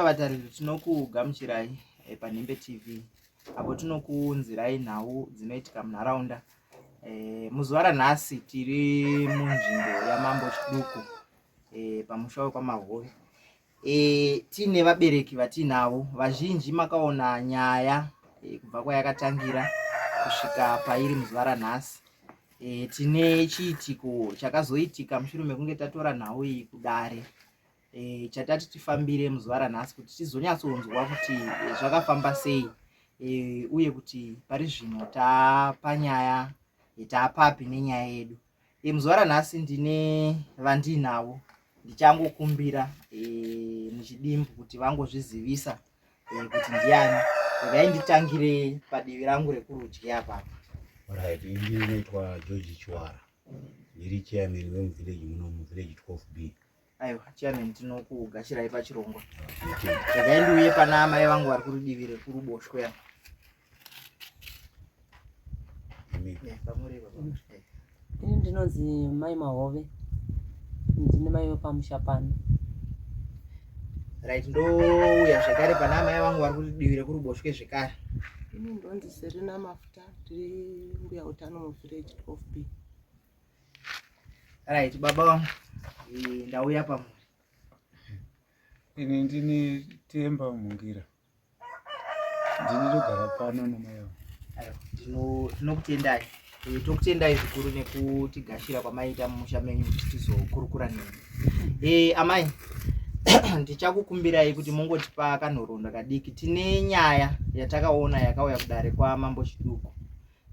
Vatariri tinokugamuchirai eh, paNhimbe TV apo tinokuunzirai nhau dzinoitika munharaunda. E, muzuva ranhasi tiri munzvimbo yaMambo Chiduku e, pamusha wekwaMahove. E, tine vabereki vatiinavo vazhinji makaona nyaya e, kubva kwayakatangira kusvika pairi muzuva ranhasi. E, tine chiitiko chakazoitika mushure mekunge tatora nhau iyi kudare e, chatati tifambire muzuva ranhasi kuti tizonyatsonzwa kuti e, zvakafamba sei e, uye kuti pari zvino taapanyaya e, taapapi nenyaya yedu e, muzuva ranhasi ndine vandiinavo ndichangokumbira e, muchidimbu kuti vangozvizivisa e, kuti ndiani regai nditangire padivi rangu rekurudyi apapa. Right, ini ndinoitwa George Chiwara ndiri chairman wemuvillage muno muvillage 12B. Aiwa chairman tinokugashirai pachirongwa. Regai ndiuye pana amai vangu vari kurudivi rekuruboshwe apa. Ini ndinonzi mai Mahove ndine mai vepamusha pano. Right, ndouya zvekare pana amai vangu vari kudivi rekuruboshwe zvekare. Ini ndonzi Serena Mafuta ndiri mbuya utano muvillage 12B. Right, baba vangu eh, ndauya pamuri. Ini ndini Temba Mungira. Ndini ndogara pano namai vangu. Aiwa, tinokutendai. Eh, tokutendai zvikuru nekutigashira kwamaita mumusha menyu kuti tizokurukura nemi. Eh, amai ndichakukumbirai kuti mungotipa kanhoroondo kadiki. Tine nyaya yatakaona yakauya kudare kwaMambo Chiduku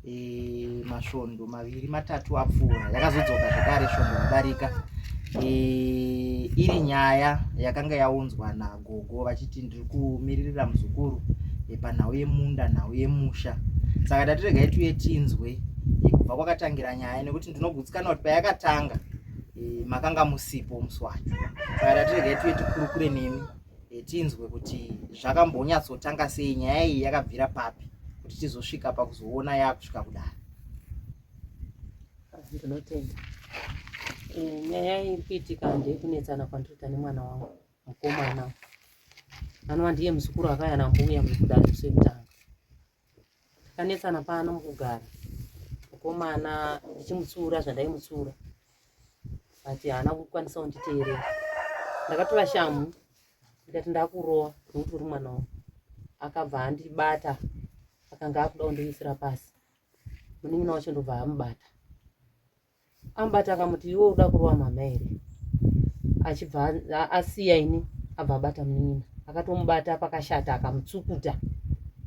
e, masvondo maviri matatu apfuura yakazodzoka zvekare svondo radarika e, iri nyaya yakanga yaunzwa nagogo vachiti ndiri kumiririra muzukuru e, panhau yemunda nhau yemusha saka tati regai tuye tinzwe e, kubva kwakatangira nyaya nekuti ndinogutsikana kuti payakatanga e, makanga musipo musi wacho saka tati regai tuye tikurukure nemi e, tinzwe kuti zvakambonyatsotanga sei nyaya iyi yakabvira papi kuti tizosvika pakuzoona yakusvika kudare. Ndinotenda. E, nyaya iri kuitika ndeyekunetsana kwandiri nemwana wangu mukomana anova ndiye muzukuru akauya nambuya mukudare musi wekutanga. Takanetsana pano mukugara mukomana ndichimutsiura zvandaimutsiura but haana kukwanisa kunditeerera. Ndakatora shamhu ndikati ndakurova nekuti uri mwana wangu. Akabva andibata akanga akuda kundiwisira pasi. Munin'ina wacho ndobva amubata. Amubata akamuti iwe uda kurova mama here? Achibva asiya ini abva abata munin'ina. Akatomubata pakashata akamutsukuta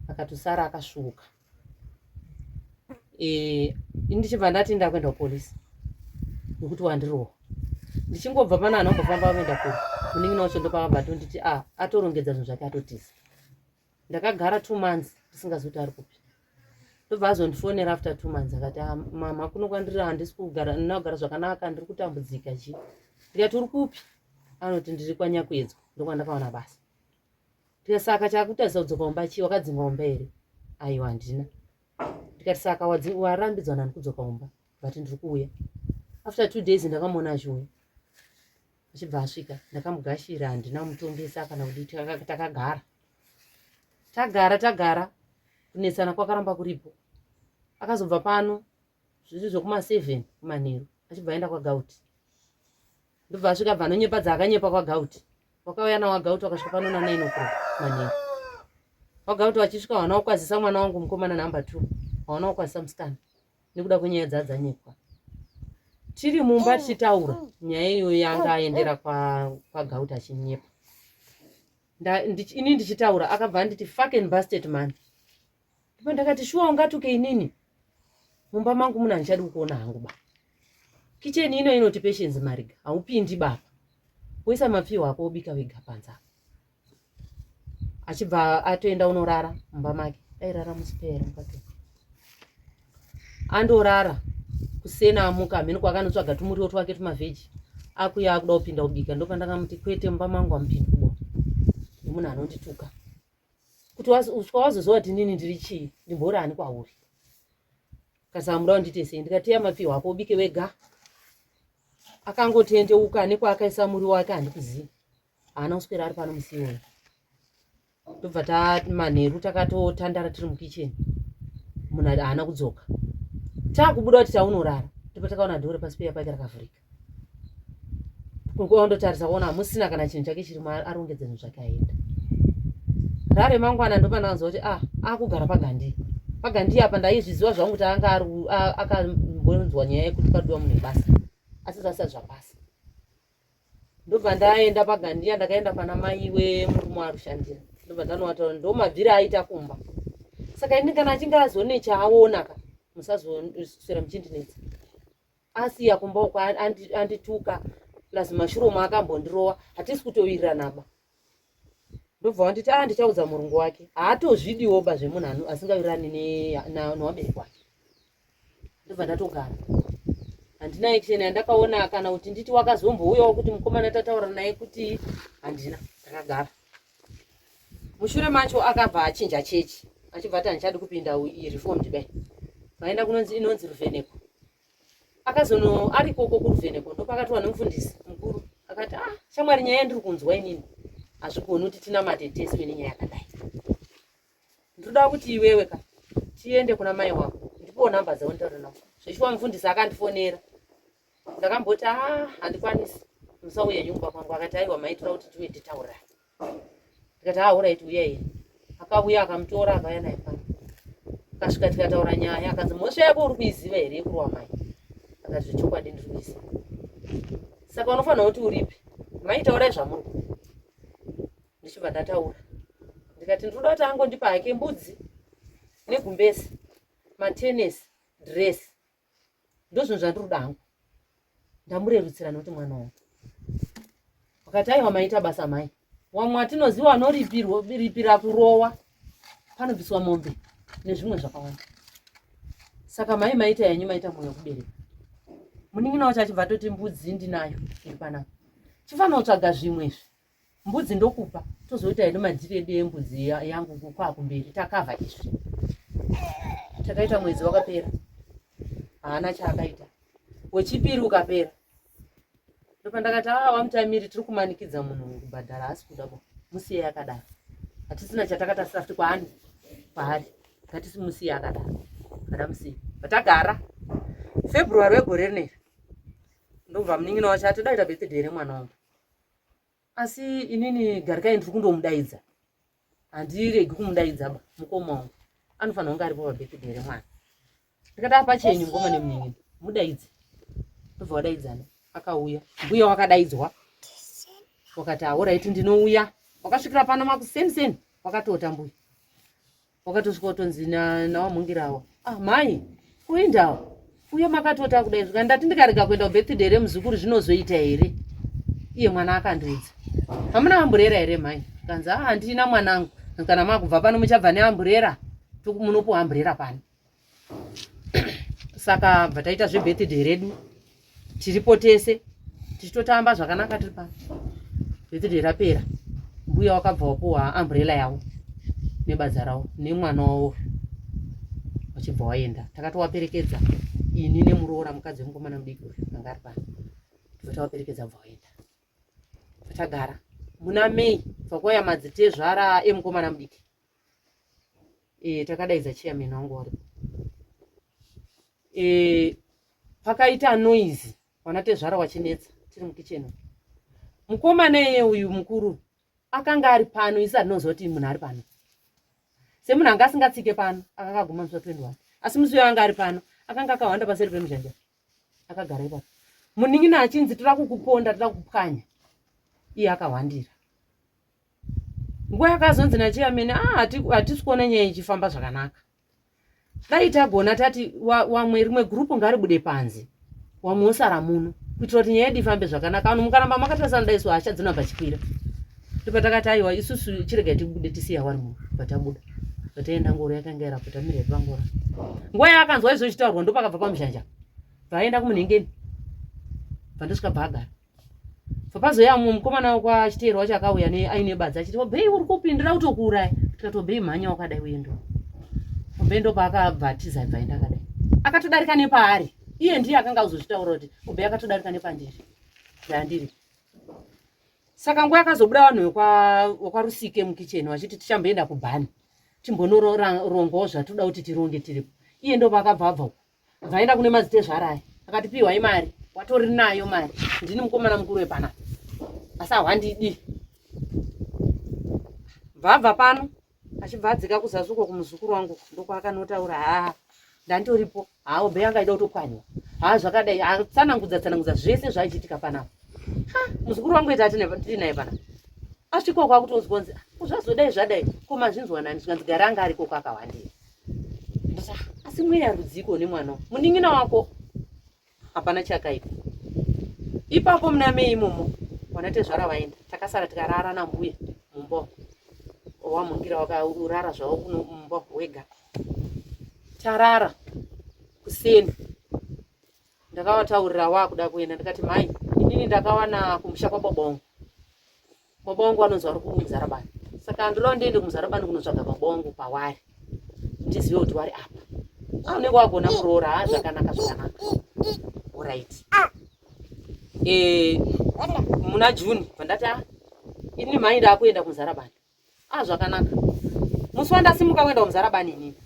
akatosara akasvuuka. Eh, ini ndichibva ndati ndakuenda kupolisi nekuti wandirohwa ndichingobva pana anhu ambofamba vakuenda kure munin'ina wacho ndopakabva atonditi a ah, atorongedza zvinhu zvake atotiza ndakagara two months ndisingazivi kuti ari kupi ndobva azondifonera after two months akati ah, mama kuno kwandiri handisi kugara ndina kugara zvakanaka ndiri kutambudzika chii ndikati uri kupi anoti ndiri kwanyakuedzwa ndokwandakawana basa Ndikati saka chakutarisa kudzoka kumba chii wakadzingwa kumba here? Aiwa handina. Ndikati saka warambidzwa nani kudzoka kumba? But ndiri kuuya. After two days ndakamuona achiuya. Achibva asvika ndakamugashira handina mutongesa kana kudii takagara. Tagara tagara kunetsana kwakaramba kuripo. Akazobva pano zviri zvekuma 7 kumanheru achibva aenda kwaGauti. Ndobva asvika bva anonyepa dzaakanyepa kwaGauti. Wakauya nawo Gauti wakasvika pano na 9 o'clock manheru. WaGauti wachisvika hawana kukwazisa mwana wangu mukomana number 2. Hawana kukwazisa musikana nekuda kwenyaya dzadzanyepwa. Tiri mumba tichitaura nyaya iyoyo yanga aendera kwaGauti kwa achinyepa. Ini ndichitaura akabva anditi fucking bastard man. Ndipo ndakati shuwa ungatuke inini mumba mangu muna handichadi kukuona hangu ba. Kitchen ino inoti Patience Mariga haupindi baba. Woisa mapfihwa ako wobika wega panze apa. Achibva atoenda unorara mumba make. Airara musipera mukati. Andorara kusena amuka hameno kwakanotsvaga tumuriwo twake tumavheji akuya akuda kupinda kubika ndopandakamuti kwete mumba mangu hamupindi kubona nemunhu anondituka kuti uswa wazoziva kuti inini ndiri chii ndimbori ani kwauri kasamuda undite sei ndikateya mapfihwa ako ubike wega akangotendeuka nekwaakaisa muri wake handikuzivi haana kuswera ari pano musi iwoyo Ndobva ta manheru takatotandara tiri mukicheni, munhu haana kudzoka. Takubuda kuti taunorara, ndipo takaona dhoo repasi peya pake rakavhurika. Kundotarisa kuona hamusina kana chinhu chake chirimo, arongedza zvinhu zvake aenda. Rare mangwana ndopandakanzwa kuti ah, akugara pagandi. Pagandi apa ndaizviziva zvangu kuti anga akambonzwa nyaya yekuti paduwa munhu webasa, asi zvasati zvapasa. Ndobva ndaenda pagandiya, ndakaenda pana mai wemurume waarushandira, ndobva ndanovataura ndo mabvire aita kumba. Saka ini kana achinge azone chaaona ka, musazoswera muchindinetsa. Asiya kumba uko andituka, plus mashuromo akambondirowa, hatisi kutowirirana ba. Ndobva wanditi ah, ndichaudza murungu wake. Haatozvidiwo ba zvemunhu asingawirirani newabereki wake. Ndobva ndatogara, handina action yandakaona kana kuti nditi wakazombouyawo kuti mukomana tataura naye kuti handina. Ndakagara. Mushure macho akabva achinja chechi, achibva ati handichadi kupinda reformed dai vaenda kunonzi inonzi Ruvheneko. Akazono arikoko kuRuvheneko ndopakatova nemufundisi mukuru, akati ah, shamwari, nyaya yandiri kunzwa inini hazvigoni kuti tinamate tese uine nyaya yakadai. Ndinoda kuti iwewe ka tiende kuna mai wako, ndipowo namba dzavo nditaure navo. Zveshuwa mufundisi akandifonera, ndakamboti ah, handikwanisi, musauye nyumba kwangu. Akati aiwa, maitora kuti tive titaurira. Ndikati ah, alright, uyai. Akauya akamutora akauya naye pano, akasvika tikataura nyaya. Akanzi mhosva yako uri kuiziva here yekurwa mai? Akati zvechokwadi ndiri kuiziva. Saka unofanira kuti uripi mai, taurai zvamuri. Ndichibva ndataura ndikati ndinoda kuti angondipa hake mbudzi negumbezi, matenesi, dress, ndozvinhu zvandiri kuda hangu. Ndamurerutsira nokuti mwana wangu. Wakati aiwa, maita basa mai. Wamwe atinoziva anoripira kurowa panobviswa mombe nezvimwe zvakawanda. Saka mai maita yenyu, maita mwoyo wekubereka. Munin'ina wacho achibva atoti mbudzi ndinayo iri panapa, chifanira kutsvaga zvimwe izvi, mbudzi ndokupa, tozoita hedu madhiri edu embudzi yangu kwakumberi takavha izvi. Takaita mwedzi wakapera, haana chaakaita. Wechipiri ukapera, ndopandakati a ah, wamutamiri, tiri kumanikidza munhu kubhadhara, haasi kuda bo, musiye akadaro. Hatisina chatakatasira futi kwaani kwaari, ngatisimusiye akadaro, kadamusiye patagara. February wegore rineri ndobva munin'ina wacho ati daita birthday remwana wangu, asi inini garikai ndiri kundomudaidza, handiregi kumudaidza ba, mukoma wangu anofanira kunge aripo pabirthday remwana. Ndikati apa chenyu mukoma nemunin'ina mudaidze. Ndobva wadaidzana, akauya mbuya wakadaidzwa, wakati alright ndinouya. Wakasvikira pano makuseni seni, wakatota mbuya, wakatosvika kutonzi nawamhungirawa ah, mai kuindawa uye makatota kudai. Zvika ndati ndikarega kuenda kubirthday remuzukuru zvinozoita here? Iye mwana akandiudza hamuna amburera here mhai? Kanzi ah, handina mwanangu. Kana makubva pano muchabva neamburera, munopuwa amburera pano. Saka bva taita zvebirthday redu tiripo tese tichitotamba zvakanaka tiri pano. Birthday rapera, mbuya wakabva wapuwa umbrella yavo nebadza ravo nemwana wavo, wachibva waenda. Takatowaperekedza ini nemuroora mukadzi wemukomana mudiki uyu anga ari pano, tobva tawaperekedza bva waenda. Tagara muna May, bva kwauya madzitezvara emukomana mudiki. E, takadaidza chairman wangu waripo. E, pakaita noise, wana tezvara wachinetsa tiri mukicheni. Mukomana iye uyu mukuru akanga ari pano, isi atinoziva kuti munhu ari pano semunhu anga asingatsike pano, akanga aguma musi wa 21, asi musi uyo anga ari pano akanga akahwanda paseri pemuzhanja akagara ipapo. Munin'ina achinzi toda kukuponda, toda kukupwanya, iye akahwandira. Nguva yakazonzi nachairman ah, hatisi kuona nyaya ichifamba zvakanaka, dai tagona tati wamwe rimwe gurupu ngaribude panze, wamwe wosara muno, kuitira kuti nyaya yedu ifambe zvakanaka. Vanhu mukaramba makatarisana dai so hasha dzinobva chikwira. Ndopatakati aiwa, isusu chiregai tibude, tisiya wari muno. Patabuda pataenda, ngoro yakanga irapo, tamira pangoro. Nguva yaakanzwa izvo ichitaurwa, ndopakabva pamuzhanja, bvaenda kumunhengeni, bvandosvika bvaagara. Papazoya mumwe mukomana kwachiteerwa wacho akauya aine badza achiti obhei uri kupi, ndira kutokuuraya. Tikati obhei mhanya wakadai uendo. Obhei ndopaakabva atiza bva aenda akadai, akatodarika nepaari. Iye ndiye akanga azozvitaura kuti obhei akatodarika nepandiri ndandiri. Saka nguva yakazobuda vanhu vekwaRusike mukicheni vachiti tichamboenda kubhani timbonorongawo zvatoda kuti tironge tiripo. Iye ndopaakabva abva uko. Vaenda kune madzitezvara aya akati pihwai mari, watori nayo mari, ndini mukomana mukuru wepanapa asi hawandidi. Bvabva pano achibva adzika kuzasi uko kumuzukuru wangu ndokwakanotaura haa ndanditoripo haa obe yanga ida kutopwanywa haa zvakadai atsanangudza tsanangudza zvese zvaichiitika panapa ha muzukuru wangu ita tiri naye panapa asvika kwakutonzwa kunzi ah, zvazodai zvadai ko mazvinzwa nani zvikanzi gara anga ariko kwakawandira ndati ah, asi mweya rudziko nemwana munin'ina wako hapana chakaipa ipapo muna mei imomo wanatezvara vaenda takasara tikarara nambuya mumba wamhungira wakaurara zvavo kuno mumba wega tarara kuseni ndakavataurira wakuda kuenda ndikati mhai inini ndakawana kumusha kwababa wangu Baba wangu vanonzi vari kuMuzarabani saka ndoda ndiende kuMuzarabani kunotsvaga baba wangu pawari ndizive kuti wari apa. Ah, unenge wagona kuroora ha zvakanaka zvakanaka. Alright. Eh, muna June pandati ah, ini mhai ndakuenda kuMuzarabani. Ah, zvakanaka. Musi wandasimuka kuenda kuMuzarabani inini.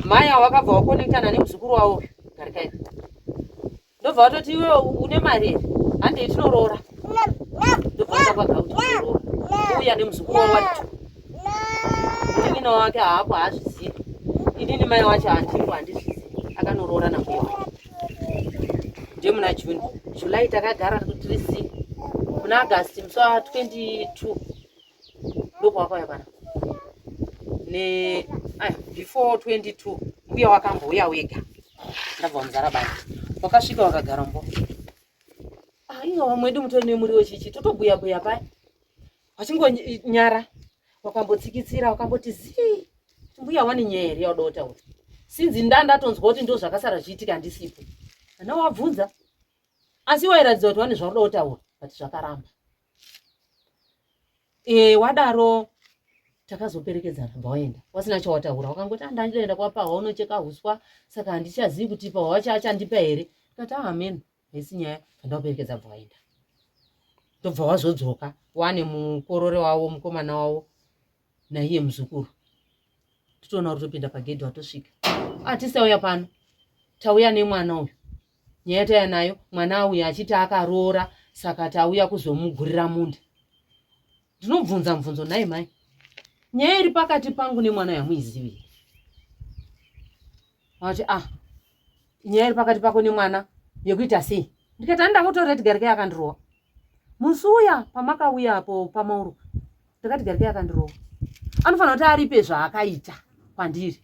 Mai avo vakabva vakonektana nemuzukuru wavo uyu Garikai. Ndobva vatoti iwe une mari here? Handei tinoroora. Ndobva vaenda kwaGauti kunoroora. Ouya nemuzukuru wavo vari two. Munin'ina wake haapo haazvizivi. Inini mai wacho handipo handizvizivi. Akanoroora nambuya wake. Ndiye muna June. July takagara tiri si. Muna August musi wa 22 ndokwakauya pana ne aya before 22 mbuya wakambouya wega ndabva muzarabani wakasvika wakagara mbo ah, inga vamwe wedu mutori nemuriwo chichi totobhuya bhuya paya wachingonyara wakambotsikitsira wakamboti zii mbuya wani nyaya here yauda kutaura sinzi ndandatonzwa kuti ndo zvakasara zvichiitika ndisipo ana wabvunza asi wairatidza kuti wane zvauda kutaura but zvakaramba e, wadaro takazoperekedzana bva waenda wasina chawataura wakangoti andandienda ah, kwapahwa unocheka huswa saka handichazivi kuti pahwa wacho achandipa here ndikati ahameno ah, haisi nyaya pandakuperekedza bva waenda ndobva wazodzoka wane mukorore wavo mukomana wavo naiye muzukuru totoona uri topinda pagedhi watosvika atisauya ah, pano tauya nemwana uyu nyaya tauya nayo mwana auya achiti akaroora saka tauya kuzomugurira munda ndinobvunza mubvunzo nhai mai nyaya iri pakati pangu nemwana yamuizivi vati ah nyaya iri pakati pako nemwana yekuita sei ndikati andida kutorera tigarike akandirowa musi uya pamakauya apo pamauro ndakati garike akandirowa anofanira kuti aripe zvaakaita kwandiri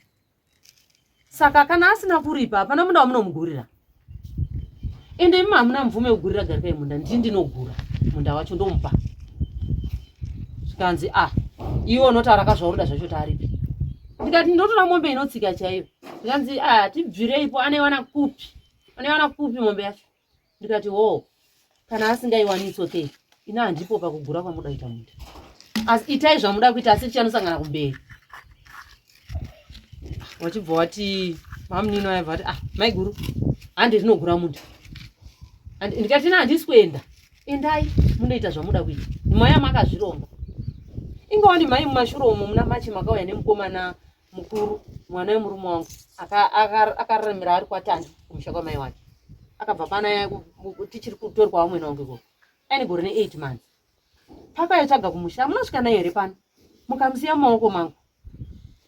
saka kana asina kuripa hapana munda wamunomugurira ende imi hamuna mvume yekugurira garikai munda ndini ndinogura munda wacho ndomupa zvikanzi a ah, iwe unotaura ka zvaunoda zvacho taaripi ndikati ndotoda mombe inotsika chaiyo zvikanzi a ah, tibvireipo anoiwana kupi anoiwana kupi mombe yacho ndikati hoo kana asingaiwani its okay ini handipo pakugura kwamuda kuita munda asi itai zvamuda kuita asi tichanosangana kumberi wachibva wati mamunino aibva wati ah maiguru hande tinogura munda ndikati ina handisi kuenda endai munoita zvamuda kuita maya makazvironga ingawani mhai mumashure umo muna machi makauya nemukomana mukuru mwana wemurume wangu akararamira ari kwatandi kumusha kwamai wake akabva pana tichiri kutori kwavamwene wangu ikoko aine gore ne8 months pakayotsvaga kumusha munosvika naye here pano mukamusiya mumaoko mangu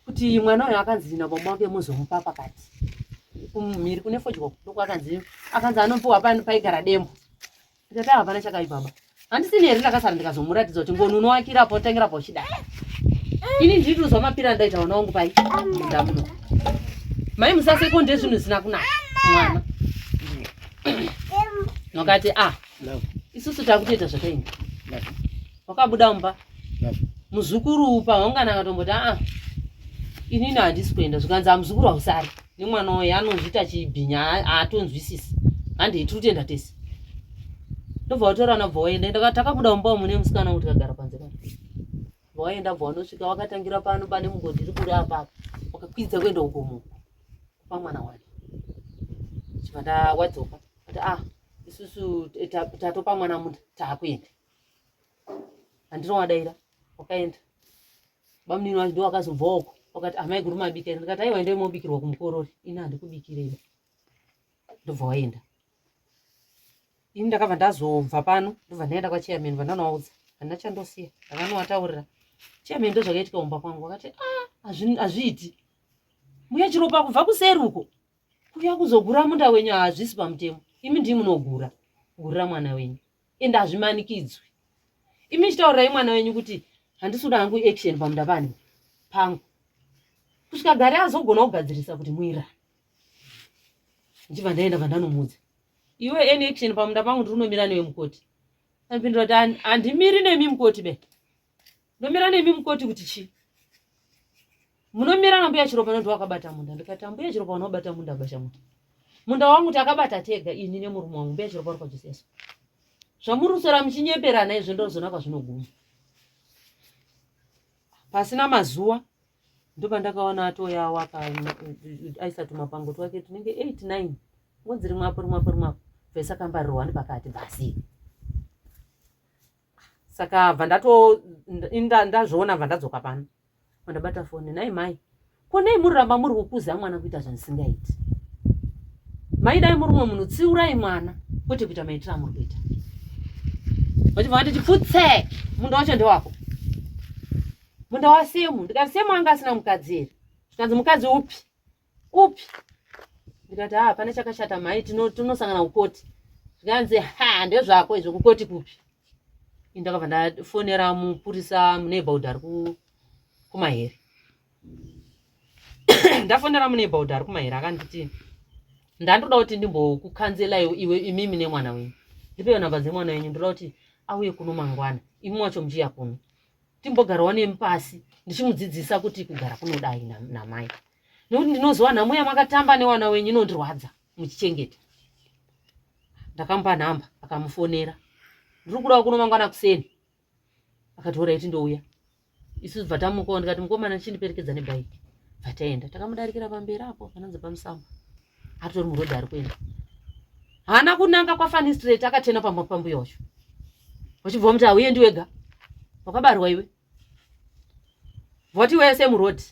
kuti mwana uyo akanzi nababa wake muzomupa pakati kumhiri kune fodyo ndokwakanzi akanzi anopiwa paigara dembo ndikati ah, hapana chakaipa ba handisini here ndakasara ndikazomuratidza kuti ngoni unoakira apo unotangira apo uchidai ini ndiri kuzwa mapira andaita vana wangu pai munda muno mai musaseko ndezvinhu zvisina kunaka mwana wakati ah isusu takutoita zvatainga wakabuda mumba muzukuru paungana akatomboti aa inini handisi kuenda zvikanzi amuzukuru hausari nemwana uyu anozviita chibhinya haatonzwisisi handei tiri kutoenda tese ndobva watorana bva waenda enda takabuda mumba umu nemusikana wangu tikagara panze pano bva waenda bva wanosvika wakatangira pano pane mugodhi iri kure apapa wakakwidza kuenda ugomo kupa mwana wake chibva ndawadzoka ati ah isusu tatopa mwana munda taakuenda. Handina wadaira wakaenda. Bamunini wacho ndiwo akazobva uko wakati amai guru mabika here? Ndikati aiwa endai mobikirwa kumukorori ini handikubikirei ba. Ndobva waenda. Ini ndakabva ndazobva pano ndobva ndaenda kwachairman vandanovaudza handina chandosiya ndakanowataurira chairman ndozvakaitika kumba kwangu vakati ah hazviiti mbuya chiropa kubva kuseri uko kuuya kuzogura munda wenyu hazvisi pamutemo imi ndii munogura gurira mwana wenyu ende hazvimanikidzwi imi chitaurirai mwana wenyu kuti handisi kuda hangu action pamunda pani pangu kusvika gari azogona kugadzirisa kuti muirani ndichibva ndaenda vandanomuudza iwe any action pamunda pangu ndiri unomira newe mukoti anopindura kuti handimiri nemi mukoti be ndomira nemi mukoti kuti chii munomira nambuya chiropa noti wakabata munda ndikati ambuya chiropa unobata munda basha munda munda wangu takabata tega ini nemurume wangu mbuya chiropa uri kwajoseso zvamuri kuswera muchinyeperana izvo ndozona kwazvinoguma pasina mazuva ndopandakaona atouya waka aisa tumapango twake tunenge 8 9 ngonzi rimwe apo rimwe apo rimwe apo bvaisa kambarirwani pakati bvasii saka bva ndato ndazviona bva ndadzoka pano mandabata foni nhai mai ko nei muri ramba muri kukuza mwana kuita zvandisingaiti mai dai muri umwe munhu tsiurai mwana kwete kuita maitiro amuri kuita vachibva vanditi pfutsek munda wacho ndewako munda wasemu ndikati semu anga asina mukadzi here zvikanzi mukadzi upi upi ndikati ha pane chakashata mhai tinosangana kukoti zvikanzi ha ndezvako izvo kukoti kupi indakabva ndafonera mupurisa muneighborhood ari kumahere ndafonera muneighborhood ari kumahere akanditi ndandoda kuti ndimbokukanzela iwe imimi nemwana wenyu ndipeyo namba dzemwana wenyu ndoda kuti auye kuno mangwana imi wacho muchiya kuno timbogarawo nemi pasi ndichimudzidzisa kuti kugara kunodai namai nekuti ndinoziva nhamo yamakatamba newana wenyu inondirwadza muchichengeta ndakamupa nhamba akamufonera ndiri kudawo kuno mangwana kuseni akati horaiti ndouya isu bva tamukawo ndikati mukomana chindiperekedza nebhaiki bva taenda takamudarikira pamberi apo panonzi pamusamba atori murodhi ari kuenda haana kunanga kwafani straight akachena pamba pambuya wacho wachibva wamuti hauye ndiwega wakabarwa iwe voti wese murodhi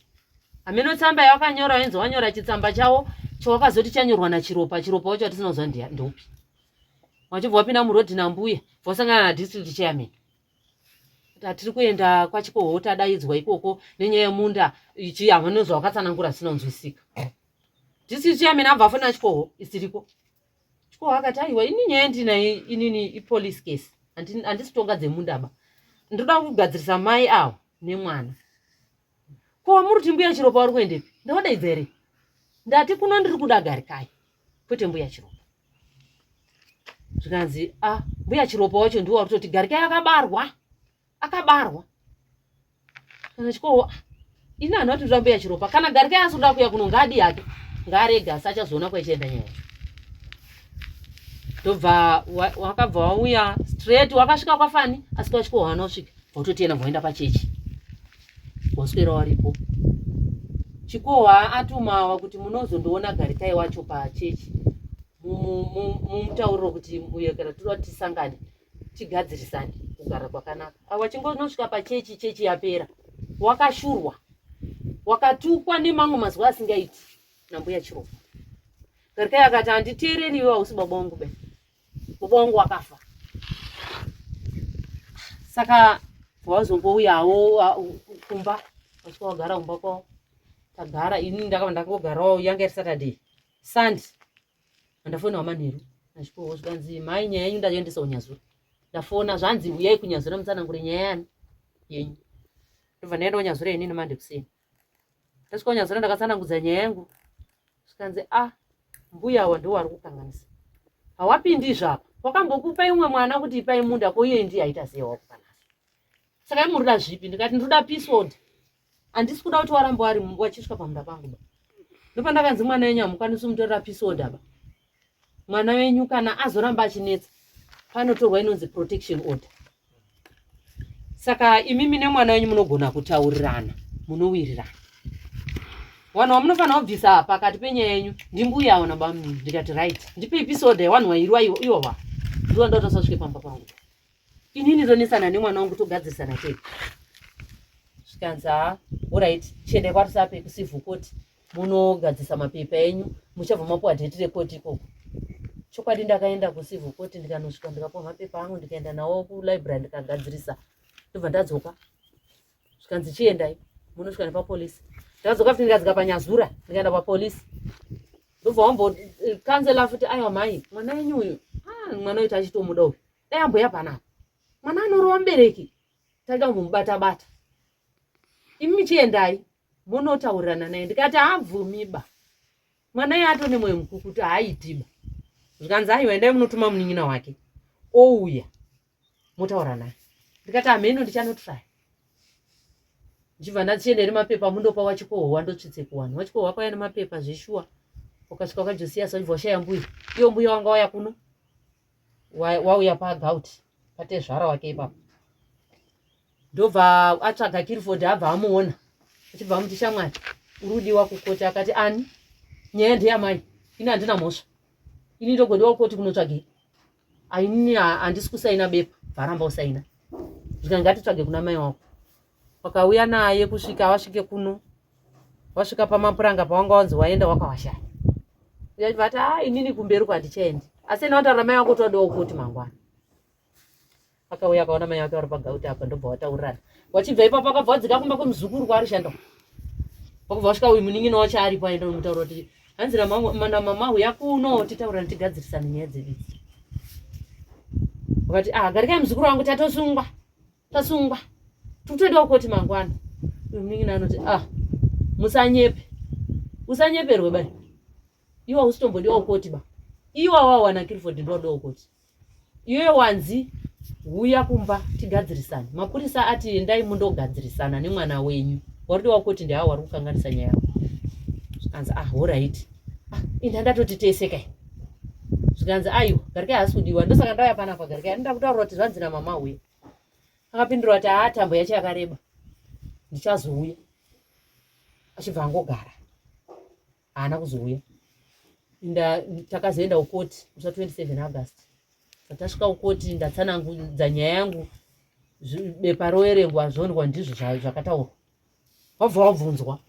hameno tsamba yawakanyora wainzi wanyora chitsamba chawo chawakazoti chanyorwa nachiropa chiropa wacho atisina kuziva ndeupi wachibva wapinda murodhi nambuya wasangana nadistrict chairman tatiri kuenda kwachikoho tadaidzwa ikoko nenyaya yemunda ichi hameno zvawakatsanangura zvisina kunzwisika district chairman abva afona chikoho isiriko chikoho akati aiwa ini nyaya ndinayo inini ipolice case handisi kutonga dzemunda ba ndoda kugadzirisa mai avo nemwana ko wamuri kuti mbuya chiropa vari kuendepi ndavadaidza here ndati kuno ndiri kuda garikai kwete mbuya chiropa zvikanzi a ah, mbuya chiropa wacho ndiwo warikutoti garikai akabarwa akabarwa kana chikowo ah, ini hanhu ati ndoda mbuya chiropa kana garikai asi kuda kuya kuno ngaadi hake ngaarege asi achazoona kwaichaenda nyaya yacho ndobva wakabva wauya straight wakasvika kwafani asi kwachikowo haana kusvika vototienda voenda pachechi waswera waripo chikohwa atumawa kuti munozondoona garikai wacho pachechi mumutauriro kuti uye kana toda kuti tisangane tigadzirisane kugara kwakanaka awa chingonosvika pachechi chechi yapera wakashurwa wakatukwa nemamwe mazuva asingaiti nambuya chiropa garikai akati handiteereri iwe hausi baba wangu be baba wangu wakafa saka wazongouyawo kumba vasvika wagara kumba kwavo tagara ini ndakava ndakangogarawo yanga iri saturday sunday andafona wamanheru nachikowo zvikanzi mhai nyaya yenyu ndayoendesa kunyazura ndafona zvanzi uyai kunyazura mutsanangure nyaya yani yenyu ndobva ndaenda kunyazura inini mande kuseni ndasvika kunyazura ndakatsanangudza nyaya yangu zvikanzi a ah, mbuya awa ndiwo ari kukanganisa hawapindi izvapa wakambokupa imwe mwana kuti ipai munda ko iye ndiye aita sei wakukanasa saka imi murikuda zvipi ndikati ndinoda peace order handisi kuda kuti waramba wari wachisvika pamunda pangu ba ndopandakanzi mwana wenyu hamukwanisi kumutorera peace order ba mwana wenyu kana azoramba achinetsa panotorwa inonzi protection order saka imimi nemwana wenyu munogona kutaurirana munowirirana vanhu vamunofanira kubvisa pakati penyaya yenyu ndimbuya avo nabamunini ndikati right ndipe episode yevanhu vairwa iwava ndiwa ndotasasvike pamba pangu Inini ndonesana nemwana wangu togadzirisana tega. Zvikanzi haa orit chiendai kwaRusape kucivil court munogadzisa mapepa enyu muchabva mapuwa dheti rekoti ikoko. Chokwadi ndakaenda kucivil court ndikanosvika ndikapuwa mapepa angu ndikaenda nawo kulibrary ndikagadzirisa ndobva ndadzoka. Zvikanzi chiendai munosvika nepapolisi. Ndakadzoka futi ndikadzika paNyazura ndikaenda papolisi. Ndobva wambokanzela futi aiwa mhai mwana wenyu uyu ah, mwana uyu tachitomuda uyu dai amboya panapa mwana anorova mubereki taida kumbomubata bata imi chiendai munotaurirana naye ndikati haabvumiba mwana iye atone mwoyo mukukutu haaitiba zvikanzi aiwa endai munotuma munin'ina wake ouya motaura naye ndikati hameno ndichanotraya ndichibva ndachienda nemapepa mundopa wachikohwa ndotsvitse kuwanhu wachikohwa kwaya nemapepa zveshuwa ukasvika kwajosias wachibva washaya mbuya iyo mbuya wanga waya kuno wauya pagauti patezvara wake ipapo ndobva atsvaga Kiriford abva amuona achibva amuti shamwari uri kudiwa kukoti akati ani nyaya ndeyamai ini handina mhosva ini ndogodiwa kukoti kunotsvagei ainini handisi kusaina bepa bvaramba usaina zvika ngatitsvage kuna mai wako wakauya naye kusvika wasvike kuno wasvika pamapuranga pawanga wanzi waenda wakawashaya vati a ah, inini kumberi kwandichaendi asi enda wataura mai wako todawo kuti mangwana akauya akaona mai vake vari pagauti apa ndobva wataurirana wachibva ipapo akabva wadzika kumba kwemuzukuru kwaari shanda wakabva wasvika uyu munin'ina wacho aripo aenda unomutaura kuti hanzi namama huya kuno titaurirane tigadzirisane nyaya dzedu idzi wakati ah garikai muzukuru wangu tatosungwa tasungwa tikutoendawo koti mangwana uyu munin'ina anoti ah musanyepe usanyeperwe bai iwe usitombodiwa koti ba iwa wawana Clifford ndodawo koti iwe wanzi huya kumba tigadzirisane mapurisa ati endai mundogadzirisana nemwana wenyu waridiwa koti ndiawo wari kukanganisa nyaya yako zvikanzi ah horaiti ah, inda ndatoti tese kai zvikanzi aiwa garikai haasi kudiwa ndosaka ndauya panapa garikai anoda kutaura kuti zvanzi namama huya akapindura kuti haa tambo yacho yakareba ndichazouya achibva angogara haana kuzouya nda takazoenda kukoti musi wa 27 August patasvika kukoti ndatsanangudza nyaya yangu bepa roerengwa zvoonekwa ndizvo zvakataurwa wabva wabvunzwa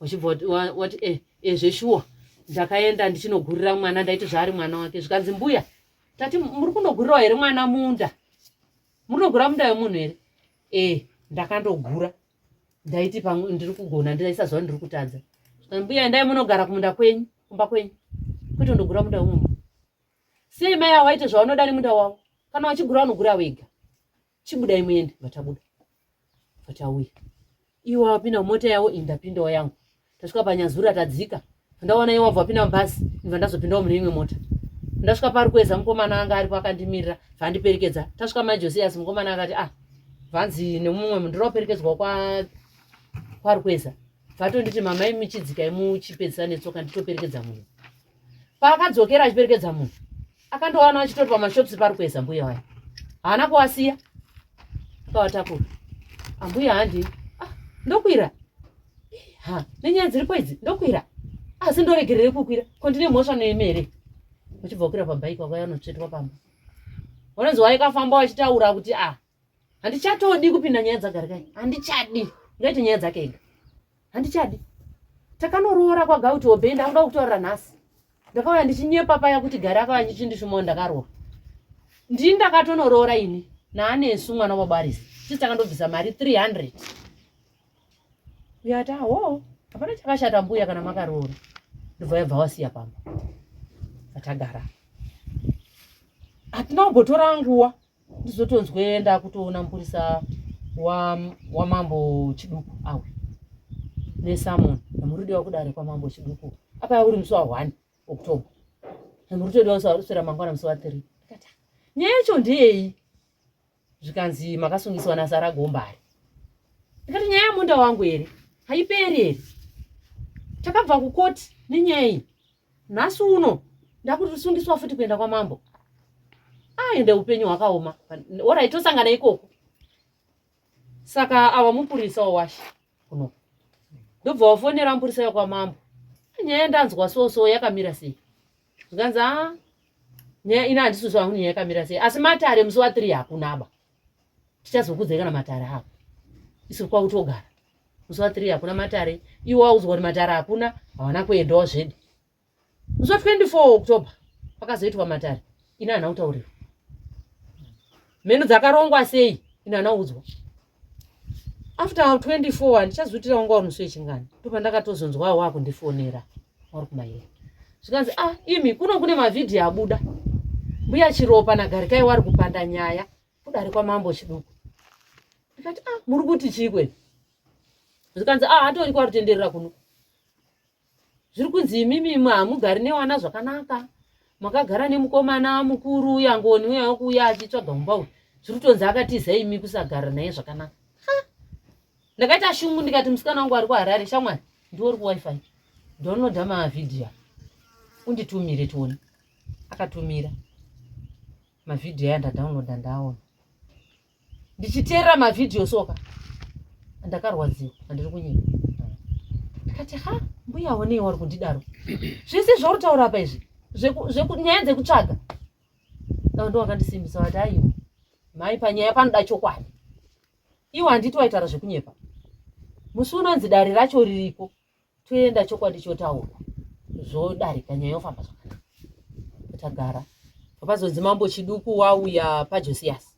uchibva wati e eh, zveshuwa ndakaenda ndichinogurira mwana ndaiti zvaari mwana wake zvikanzi mbuya tati muri kundogurirawo here mwana munda muri kundogura munda wemunhu here e ndakandogura ndaiti pamwe ndiri kugona ndaisa zuva ndiri kutadza mbuya endai munogara kumunda kwenyu kumba kwenyu kwete ndogura munda wemunhu sei mai avo vaite zvavanoda nemunda wavo kana vachigura vanogura vega chibudai muende vatabuda vatauya iwo wapinda mumota yavo ini ndapindawo yangu tasvika panyazura tadzika ndaona iwo wabva wapinda mubhasi ndibva ndazopindawo mune imwe mota ndasvika pari kueza mukomana anga aripo akandimirira vandiperekedza tasvika mai josias mukomana akati ah vanzi nemumwe munhu ndinoperekedzwa kwa kwari kueza vatonditi mama imi chidzikai muchipedzisa netsoka nditoperekedza munhu paakadzokera achiperekedza munhu akandowana achitori pamashops pari kueza mbuya waya haana kuwasiya akawatakura ambuya handi ah, ndokwira ha nenyaya dziripo idzi ndokwira asi ndoregerere kukwira ko ndine mhosva nemi here uchibva kukwira pabhaiki wakauya unotsvetwa pamba wanonzi waikafamba wachitaura kuti a ah, handichatodi kupinda nyaya dzagarikai handichadi ngaite nyaya dzake ega handichadi takanoroora kwagauti obey ndakuda kutaurira nhasi ndakauya ndichinyepa paya kuti gari akauya ndichindishumawo ndakaroora ndini ndakatonoroora ini naanesu mwana wabarisi tisi takandobvisa mari 300 uyo ati aho hapana chakashata mbuya kana makaroora ndobva yabva wasiya pamba patagara hatina kumbotora nguva ndizotonzwe ndakutoona mupurisa wamambo wa Chiduku awe nesamon namuridiwa kudare kwamambo Chiduku apa uri musi wa 1 October namurutodiwa kuswera mangwana musi wa 3 ndikati nyaya yacho ndeyei zvikanzi makasungiswa nasara gombari ndikati nyaya yamunda wangu here haiperi here takabva kukoti nenyaya iyi nhasi uno ndakutosungiswa futi kuenda kwamambo aende ah, upenyu hwakaoma orai tosangana ikoko saka awa mupurisa wawashe kuno ndobva wafonera mupurisa wekwamambo nyaya ndanzwa so so yakamira sei zvikanzi a ah, nyaya ina handisi zvangu nyaya yakamira sei asi matare musi wa 3 hakunaba Tichazokudzai kana matare apo. Isu kwakutogara. Musi wa 3 hakuna matare. Iwo waudzwa kuti matare hakuna, hawana kuendawo zvedi. Musi wa 24 October pakazoitwa matare. Ini handina kutaurirwa. Mheno dzakarongwa sei? Ini handina kuudzwa. After 24 handichazoitira wanga uri musi wechingani. Ndopandakatozonzwa wakundifonera wari kumaira. Zvikanzi ah imi kuno kune mavhidhiyo abuda. Mbuya Chiropa naGarikai wari kupanda nyaya kudare kwamambo Chiduku. Ndikati ah muri kuti chii kwenu? Zvikanzi ah atori kwarutenderera kuno. Zviri kunzi imimi imwe hamugari newana zvakanaka. Makagara nemukomana mukuru uya ngoni uya wekuuya achitsvaga mumba uyu. Zviri kutonzi akatiza imi kusagara naye zvakanaka. Ha! Ndakaita shungu ndikati musikana wangu ari kuHarare shamwari ndiwe uri kuWiFi. Downloada mavhidhiyo unditumire tione. Akatumira mavhidhiyo aya ndadownloada ndaona. Ndichiteerera mavhidhiyo soka ndakarwadziwa handiri kunyika. Ndikati ha mbuya onei wari kundidaro. Zvese zvauri taura apa izvi nyaya dzekutsvaga. Dai ndo wakandisimbisa vati aiwa mhai panyaya panoda chokwadi. Iwe handiti waitaura zvekunyepa. Musi unonzi dare racho ririko toenda chokwadi chotaurwa zvodarika nyaya yofamba zvakanaka. Tagara pazonzi mambo Chiduku wauya paJosias.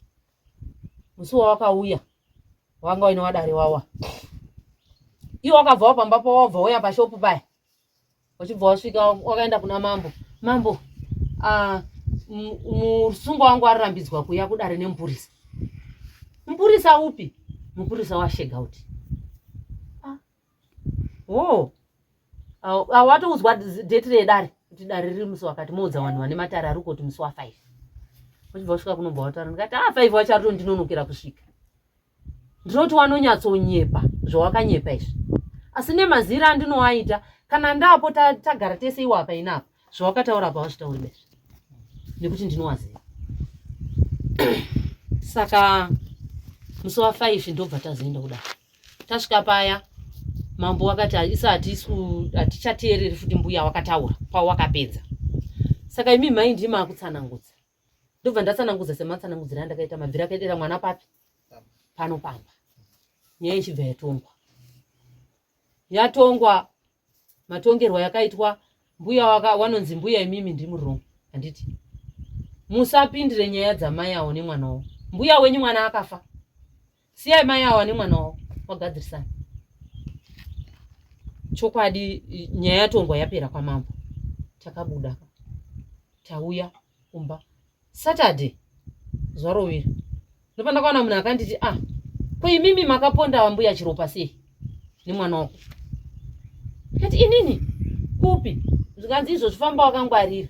Musi wawakauya wanga uine wadare wawa. Iwe wakabva wapamba pawabva wauya pashopu paya. Uchibva wasvika wakaenda kuna mambo. Mambo, musungwa wangu arirambidzwa kuuya kudare nemupurisa. Mupurisa upi? Mupurisa waShegauti. Ah. Oh. Awatoudzwa date redare kuti dare riri musi wakati moudza vanhu vane matare ari kuti musi wa 5. Uchibva wasvika kunobva wataura ndikati ah 5 wacho aritondinonokera kusvika. Ndinoti wanonyatsonyepa zvawakanyepa izvi. Asi nemazira andinoaita kana ndapo tagara tese iwo apa inapa zvawakataura apa wazvitauri bezvi nekuti ndinowaziva. Saka musi wa 5 ndobva tazoenda kudai. Tasvika paya mambo wakati isa hatichateereri futi mbuya wakataura pawakapedza. Saka imi mhai ndimi makutsanangudza. Ndobva ndatsanangudza sematsanangudziro andakaita mabvira akaitira mwana papi pano pamba. Nyaya ichibva yatongwa. Yatongwa matongerwo yakaitwa mbuya waka wanonzi mbuya imimi ndiri wrong handiti musapindire nyaya dzamai awo nemwana wavo. Mbuya wenyu mwana akafa. Siyai mai awa nemwana wavo wagadzirisana. Chokwadi nyaya yatongwa yapera kwamambo. Takabuda tauya kumba Saturday zuva rovira ndopandakaona munhu akanditi ah ko imimi makaponda vambuya Chiropa sei nemwana wako. Ndikati inini kupi? Zvikanzi izvozvi famba wakangwarira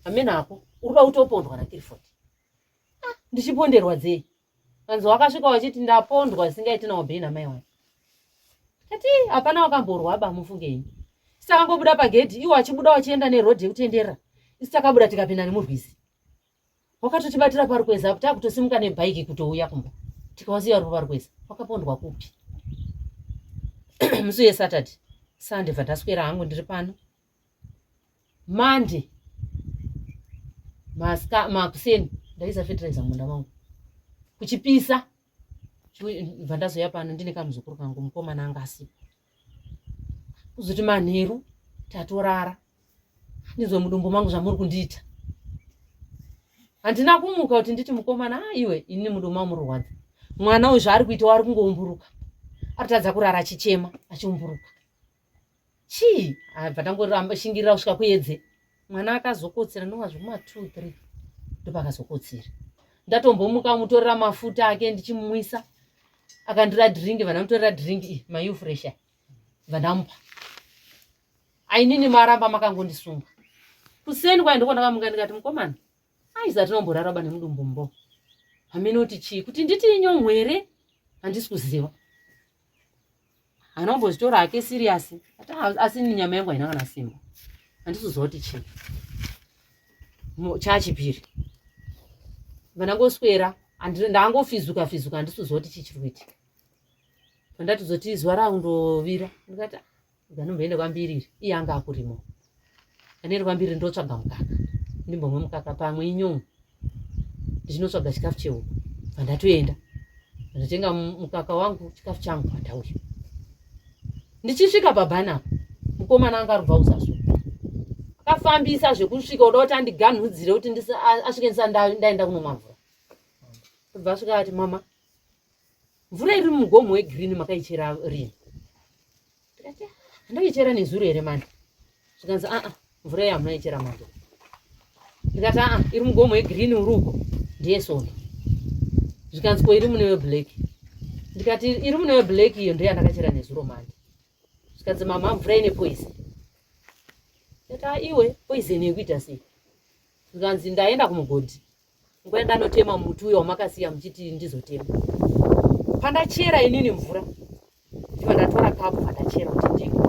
amene ako uri kuda kutopondwa naKiriford. Ah, ndichiponderwa dzei? Kanzi wakasvika wachiti ndapondwa zvisingaiti naObey namai wake. Kati hapana wakamborwa ba mufunge ini. Isi takangobuda pagedhi iwo achibuda wachienda neroad yekutenderera. Isi takabuda tikapinda nemurwizi. Wakatotibatira parukweza apo takutosimuka nebhaiki kutouya kumba. Tikawasiya vari parukweza. Wakapondwa kupi? Musi weSaturday. Sunday bva ndaswera hangu ndiri pano. Monday makuseni ndaisa fertilizer mumunda mangu kuchipisa bva ndazouya pano ndine kamuzukuru kangu mukomana anga asipo kuzoti manheru tatorara ndinzwe mudumbu mangu zvamuri kundiita handina kumuka kuti nditi mukomana ah, iwe ini mudumbu mangu mururwadza mwana uyu zvaari kuita wari kungoumburuka aritadza kurara achichema achiumburuka chii abva tangoramba shingirira kusvika kuedze mwana akazokotsera ndonga zvekuma 2 3 ndopakazokotsera ndatombomuka mutorera mafuta ake ndichimumwisa akandira drink vandamutorera drink iyi mayufresha vandamupa ainini maramba makangondisunga kuseni kwaye ndiko ndakamuka ndikati mukomana aiza tinomborara ba nemudumbu mbo haminoti chii kuti nditi inyonhwere handisi kuziva Haana kumbozvitora hake serious. Asi ini nyama yangu haina kana simba. Handisi kuziva kuti chii. Chachipiri. Vandangoswera ndangofizuka fizuka handisi kuziva kuti chii chiri kuitika. Pandatozoti zuva rakundovira ndikati ah, ndanomboenda kwambiriri iye anga akurimo. Andiende kwambiriri ndotsvaga mukaka. Ndimbomwe mukaka pamwe inyongo. Ndichinotsvaga chikafu chehuku. Vandatoenda. Ndatenga mukaka wangu, chikafu changu pandauya. Ndichisvika pabhana apa, mukomana anga arubva kuzasi uko. Akafambisa zvekusvika kuda kuti andiganhudzire kuti asvike ndisati ndaenda kunomwa mvura. Ndobva asvika ati mama, mvura iri mumugomo wegreen makaichera rini? Ndikati handaichera nezuro here manje? Zvikanzi aa mvura iyi hamuna ichera manje. Ndikati aa iri mugomo wegreen uri uko ndiye sondo. Zvikanzi ko iri mune weblack? Ndikati iri mune weblack iyo ndiyo yandakachera nezuro manje. Zvikanzi mama mvura ine poison. Ndikati a iwe poison yekuita sei? Zvikanzi ndaenda kumugodhi nguva yandanotema muti uyo wamakasiya muchiti ndizotema. Pandachera inini mvura ndibva ndatora kapu vandachera kuti ndimwe.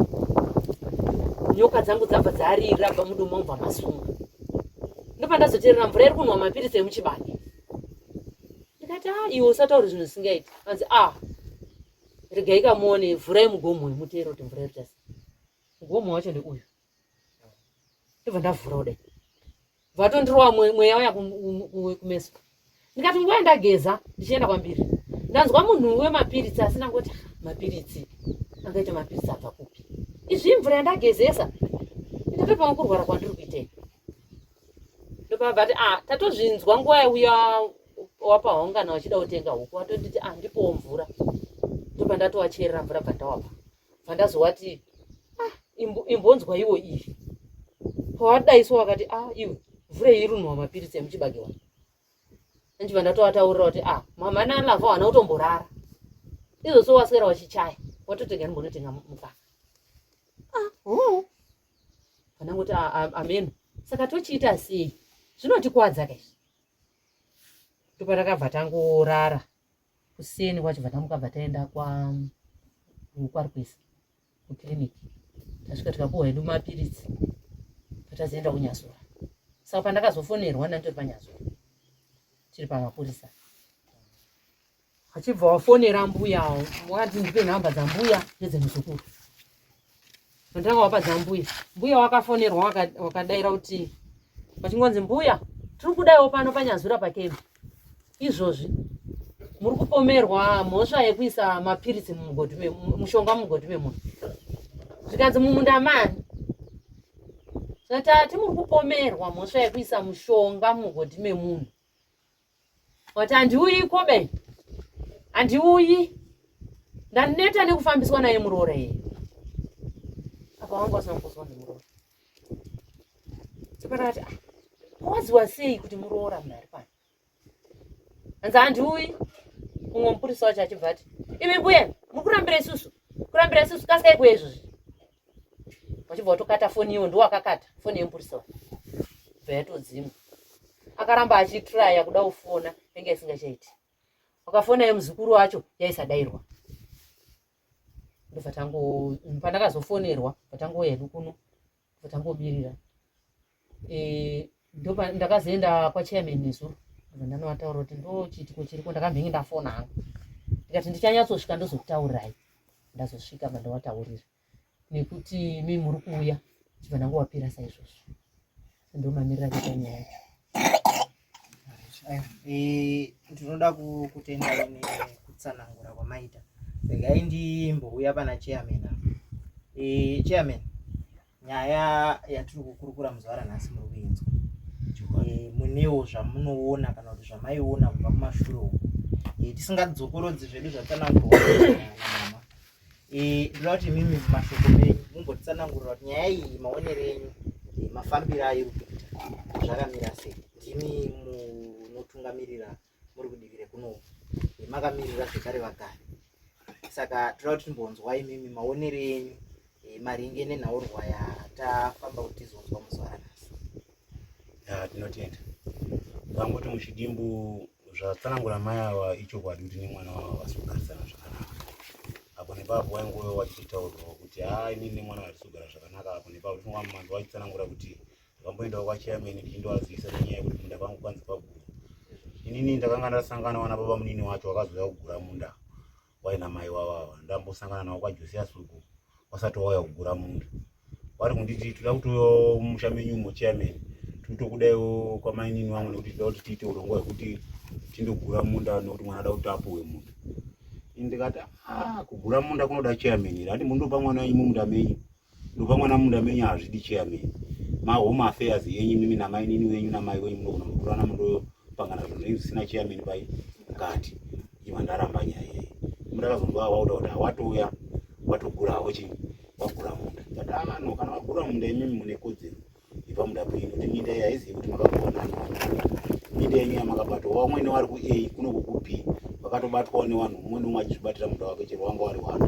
Nyoka dzangu dzabva dzarira bva mudumbu mangu bva masunga. Ndopandazoterera mvura iri kunwa mapiritsi emuchibage. Ndikati ah iwe usataure zvinhu zvisingaiti. Anzi ah regai kamuone vhurai mugomo uyu muteere kuti mvura iri kuita sei. Mugomo wacho ndeuyu. Ndobva ndavhura kudai. Vatondirova mweya uya kumeso. Ndikati nguva yandageza ndichienda kwambiri. Ndanzwa munhu wemapiritsi asina ngoti mapiritsi angaita mapiritsi abva kupi. Izvi imvura yandagezesa. Ndatopanga kurwara kwandiri kuitei. Ndopabva ati ah tatozvinzwa nguva yauya wapa hongana wachida kutenga huku watonditi ah ndipowo mvura. Ndopa ndatowacherera mvura bva ndawapa. Bva ndazowati ah imbonzwa iwo iyi. Pawadaiswa wakati ah iwe mvura iyi irunhuwa mapiritsi emuchibage wani. Ndichibva ndatovataurira kuti ah mama naLava haana kutomborara. Izvo so waswera wachichaya watotega ndimbonotenga mukaka. Ah hoo. Pandangoti ah, ah, ameno. Saka tochiita sei? Zvinotikwadza ka izvi. Ndopatakabva tangorara. Kuseni kwacho bva tamuka bva taenda kwa kwaRukweza kuclinic. Tasvika tikapuwa hedu mapiritsi. Patazoenda kuNyazura. Saka pandakazofonerwa ndanditori paNyazura. Tiri pamapurisa. Achibva wafonera mbuya wakati ndipe nhamba dzambuya nedzemuzukuru. Ndanga wapa dzambuya. Mbuya wakafonerwa wakadaira kuti vachingonzi mbuya tiri kudaiwo pano paNyazura pakembi. Izvozvi muri kupomerwa mhosva yekuisa mapiritsi mumugodhi mushonga mumugodhi memunhu. Zvikanzi mumunda mani? Zvatati muri kupomerwa mhosva yekuisa mushonga mumugodhi memunhu. Wati handiuyi kobe. Handiuyi. Ndaneta nekufambiswa naye muroora iye. Apa wanga usina kuzwa nemuroora. Saka ah, waziwa sei kuti muroora munhu ari pano? Hanzi handiuyi. Umwe mupurisa wacho achibva ati, imi mbuya, muri kurambira isusu. Kurambira isusu kasikai kuya izvozvi. Wachibva watokata foni iwo ndiwo akakata foni yemupurisa uyu. Bva yatodzimwa. Akaramba achitraya kuda kufona yange isingachaiti. Wakafona yemuzukuru wacho yaisadairwa. Ndobva tango pandakazofonerwa patangouya hedu kuno ndobva tangobirira. Eh, ndopa ndakazoenda kwachairman nezuro ndobva ndanovataura kuti ndo chiitiko chiriko ndakambenge ndafona hangu ndikati ndichanyatsosvika ndozokutaurirai ndazosvika bva ndovataurira nekuti imi muri kuuya chibva ndangovapira saizvozvo ndomamirira akaita nyaya yacho. Eh, ndinoda kutenda nekutsanangura kwamaita. Regai ndimbouya pana chairman apa. Eh, chairman, nyaya yatiri kukurukura muzuva ranhasi muri kuinzwa. Eh, munewo zvamunoona kana kuti zvamaiona kubva kumashure uku. Eh, tisingadzokorodzi zvedu zvatsanangurwa namama. Eh, ndoda kuti imimi mumashoko menyu mumbotitsanangurira kuti nyaya iyi maonero enyu eh, mafambiro airi kuita zvakamira sei. Ndimi munotungamirira muri kudivi rekuno eh, makamirira zvekare vagari. Saka toda kuti timbonzwa imimi maonero enyu maringe nenhaurwa yatafamba kuti tizonzwa muzuva ranhasi. Ya, tinotenda. Vangoti muchidimbu zvatsanangura mai ava ichokwadi kuti nemwana wavo havasi kugarisana zvakanaka. Apo nepapo waingove wachitaurwa kuti haa inini nemwana hatisi kugara zvakanaka apo nepapo tinonga mumanzi wachitsanangura kuti ndakamboendawo kwachairman ndichindovazivisa nenyaya yekuti munda kwangu kwanzi kwagurwa. Inini ndakanga ndasangana wana baba munini wacho wakazouya kugura munda waina mai wavo ava ndambosangana navo kwaJosias uku wasati wauya kugura munda wari kunditi toda kutoyo mumusha menyu umo chairman totokudaiwo kwamainini wangu nekuti toda kuti tiite urongwa hwekuti tindogura munda nekuti mwana ada kuti apuwe munda. Ini ndikati ah, kugura munda kunoda chairman here? Handi mundopa mwana wenyu mumunda menyu, ndopa mwana mumunda menyu hazvidi chairman. Mahome affairs yenyu mimi namainini wenyu namai wenyu munogona kugurana mundopangana zvinhu zvenyu zvisina chairman pai mukati. Iva ndaramba nyaya iyeyi. Mundakazonzwa wauda kuti hawatouya watogura hawo chii wagura munda. Ndikati ah no, kana wagura munda imimi mune kodzero ipamuda penyu kuti minda iyi haizivi kuti makapuwa nani minda yenyu yamakabata wamwene wari ku a kuno ku b vakatobatwawo nevanhu umwe neumwe achizvibatira munda wake chero wanga wari wano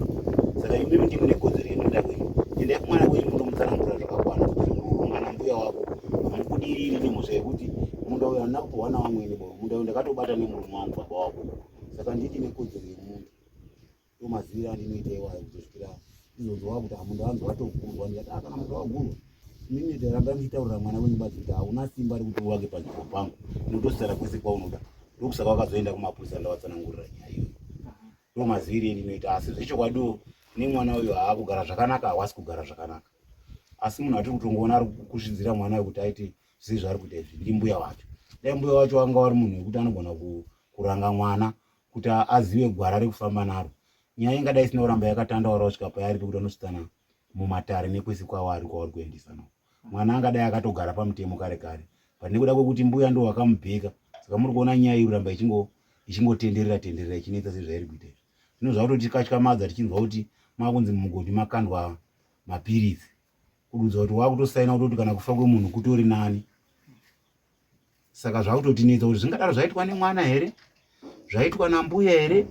saka imimi ndimi nekodzero yeminda kwenyu endai kumwana kwenyu mundomutsanangurira zvakakwana kuti zvamuri kuronga nambuya wako hamubudiriri nemhosva yekuti munda uyu handina kupuhwa nawamwene bo munda uyu ndakatobata nemurume wangu baba wako saka ndini nekodzero yemunda Ndomaziviro andinoita iwayo kutosvikira ndizonzwa kuti ah, munhu wanzi watogurwa ndikati ah, kana munhu wagurwa mimi ramba muchitaurira mwana wenyu badzi kuti hauna simba rekuti uvake panzvimbo pangu unotosara kwese kwaunoda ndokusaka wakazoenda kumapurisa ndavatsanangurira nyaya iyoyo ndomaziviro endinoita asi zvechokwadiwo nemwana uyu haakugara zvakanaka hawasi kugara zvakanaka asi munhu atiri kutongoona ari kusvidzira mwana uyu kuti aite zvisiri zvaari kuita izvi ndimbuya wacho dai mbuya wacho wanga wari munhu wekuti anogona kuranga mwana kuti azive gwara rekufamba naro nyaya ingadai isina kuramba yakatandawara kusvika payari pekuti anosvitsana mumatare nekwese kwavari kwavari kuendesa no mwana angadai akatogara pamutemo kare kare but nekuda kwekuti mbuya ndo wakamubheka saka muri kuona nyaya iri kuramba ichingotenderera tenderera ichinetsa sezvairi kuita izvi zvino zvakutotikatyamadza tichinzwa kuti makunzi mumugodhi makandwa mapiritsi kududza kuti wakutosaina kutoti kana kufa kwemunhu kutori nani Saka zvakutotinetsa kuti zvingadaro zvaitwa nemwana here, zvaitwa nambuya here,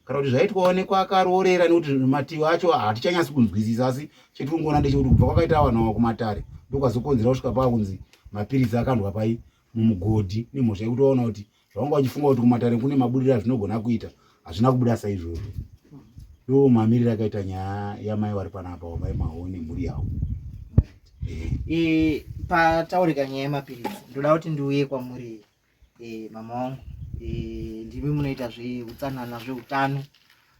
kana kuti zvaitwawo nekwakaroorera nekuti mativi acho hatichanyatsi kunzwisisa, asi chetiri kungoona ndechekuti kubva kwakaita vanhu ava kumatare ndokwazokonzera kusvika paakunzi mapiritsi akandwa pai mumugodhi nemhosva yekuti waona kuti zvavanga vachifunga kuti kumatare kune maburiro azvinogona kuita hazvina kubuda saizvozvo. Ndo mamiriro akaita nyaya yamai vari panapa wamai maho nemhuri yavo. E, pataurika nyaya yemapiritsi ndoda kuti ndiuye kwamuri e, mama wangu e, ndimi munoita zveutsanana zveutano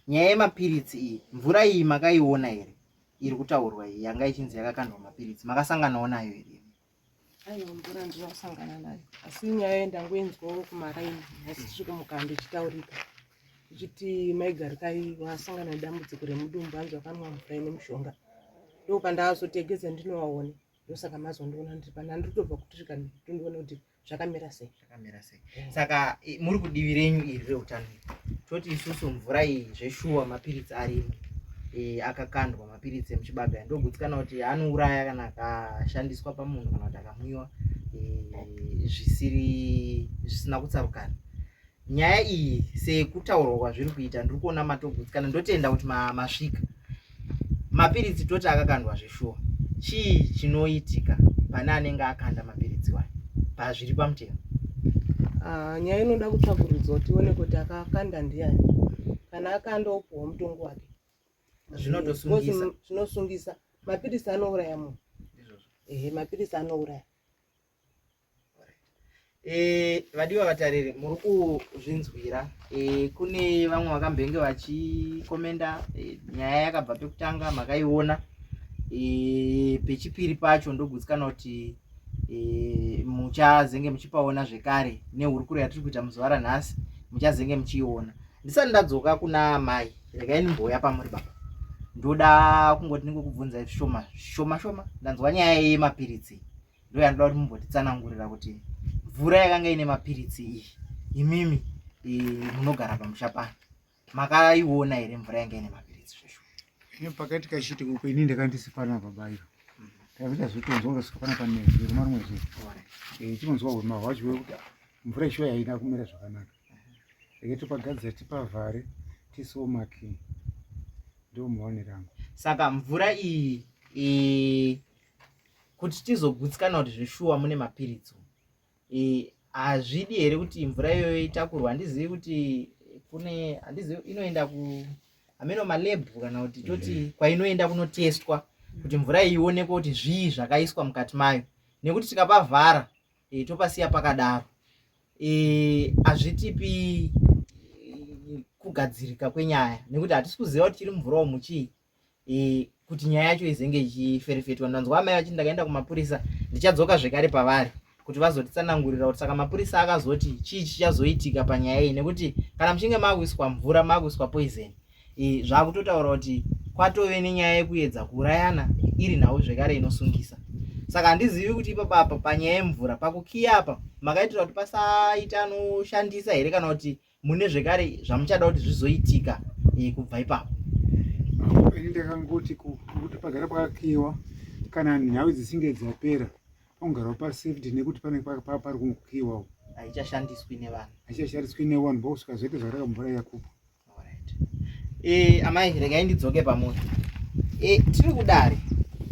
nyaya yemapiritsi iyi mvura iyi makaiona here iri kutaurwa iyi yanga ichinzi yakakandwa mapiritsi makasanganawo nayo here Aiwa mvura handina kusangana nayo asi nyaya ndangoinzwawo kumaraini nhasi tiri kumuka ndichitaurika ichiti maigarikai wasangana nedambudziko remudumbu hanzi wakanwa mvura ine mushonga ndopandazotegedza ndinovaone ndosaka mazondiona ndiri pana ndiri kutobva kutirika tondiona kuti zvakamira sei zvakamira sei saka muri kudivi renyu iri reutano toti isusu mvura iyi zveshuwa mapiritsi arimo e, akakandwa mapiritsi emuchibaga ndogutsikana kuti anouraya kana akashandiswa pamunhu kana kuti akamwiwa e, zvisiri zvisina kutsarukana nyaya iyi sekutaurwa kwazviri kuita ndiri kuona matogutsikana ndotenda kuti masvika mapiritsi toti akakandwa zveshuwa chii chinoitika pane anenge akanda mapiritsi wayo pazviri pamutemo ah, nyaya inoda kutsvakurudzwa kuti ione kuti akakanda ndiani kana akanda opuhwa mutongo wake zvinotosungisa zvinosungisa mapiritsi anouraya munhu ehe mapiritsi anouraya E, vadiwa vatariri muri kuzvinzwira e, kune vamwe vakambenge vachikomenda e, nyaya yakabva pekutanga makaiona e, pechipiri pacho ndogutsikana kuti e, muchazenge muchipaona zvekare nehurukuro yatiri kuita muzuva ranhasi muchazenge muchiiona ndisati ndadzoka kuna amai regai ndimbouya pamuri baba ndoda kungoti ndingokubvunzai zvishoma shoma shoma ndanzwa nyaya yemapiritsi ndoyandoda kuti mumbotitsanangurira kuti mvura yakanga ine mapiritsi iyi imimi munogara pamusha pano makaiona here mvura yanga ine mapiritsi zveshuwa ini pakaitika chiitiko uko ini ndakandisi panapa bairo taiita zvetonzwa kusvika panapa nezuro marimwe zuro eh, chinonzwa hwema hwacho wekuti ah, mvura ishuwa yaina kumira zvakanaka rege topagadzira tipavhare tiisiwo makii ndo maonero angu saka mvura iyi eh, kuti tizogutsikana kuti zveshuwa mune mapiritsi e, hazvidi here kuti mvura iyoyo itakurwa handizivi kuti kune handizivi inoenda ku hameno malab kana kuti toti mm -hmm. kwainoenda kunotestwa kuti mvura iyi ionekwe kuti zvii zvakaiswa mukati mayo nekuti tikapavhara e, topasiya pakadaro e, hazvitipi e, kugadzirika kwenyaya nekuti hatisi kuziva kuti chiri mumvura umu chii e, kuti nyaya yacho izenge ichiferefetwa ndanzwa amai vachiti ndakaenda kumapurisa ndichadzoka zvekare pavari kuti vazotitsanangurira kuti saka mapurisa akazoti chii chichazoitika panyaya iyi nekuti kana muchinge makuiswa mvura makuiswa poison E, zvakutotaura kuti kwatove nenyaya yekuedza kuurayana iri nhau zvekare inosungisa. Saka handizivi kuti ipapa apa panyaya yemvura pakukiya apa makaitira kuti pasaita anoshandisa here kana kuti mune zvekare zvamuchada kuti zvizoitika e, kubva ipapo. Ini ndakangoti kuti pagara pakakiyiwa kana nhau dzisinge dzapera pangogarawo pasafety nekuti pane pari kungokiyiwawo haichashandiswi nevanhu haichashandiswi nevanhu bokusvika zvoite zvakaraka mvura yakupa E, amai regai ndidzoke pamuri. E, tiri kudare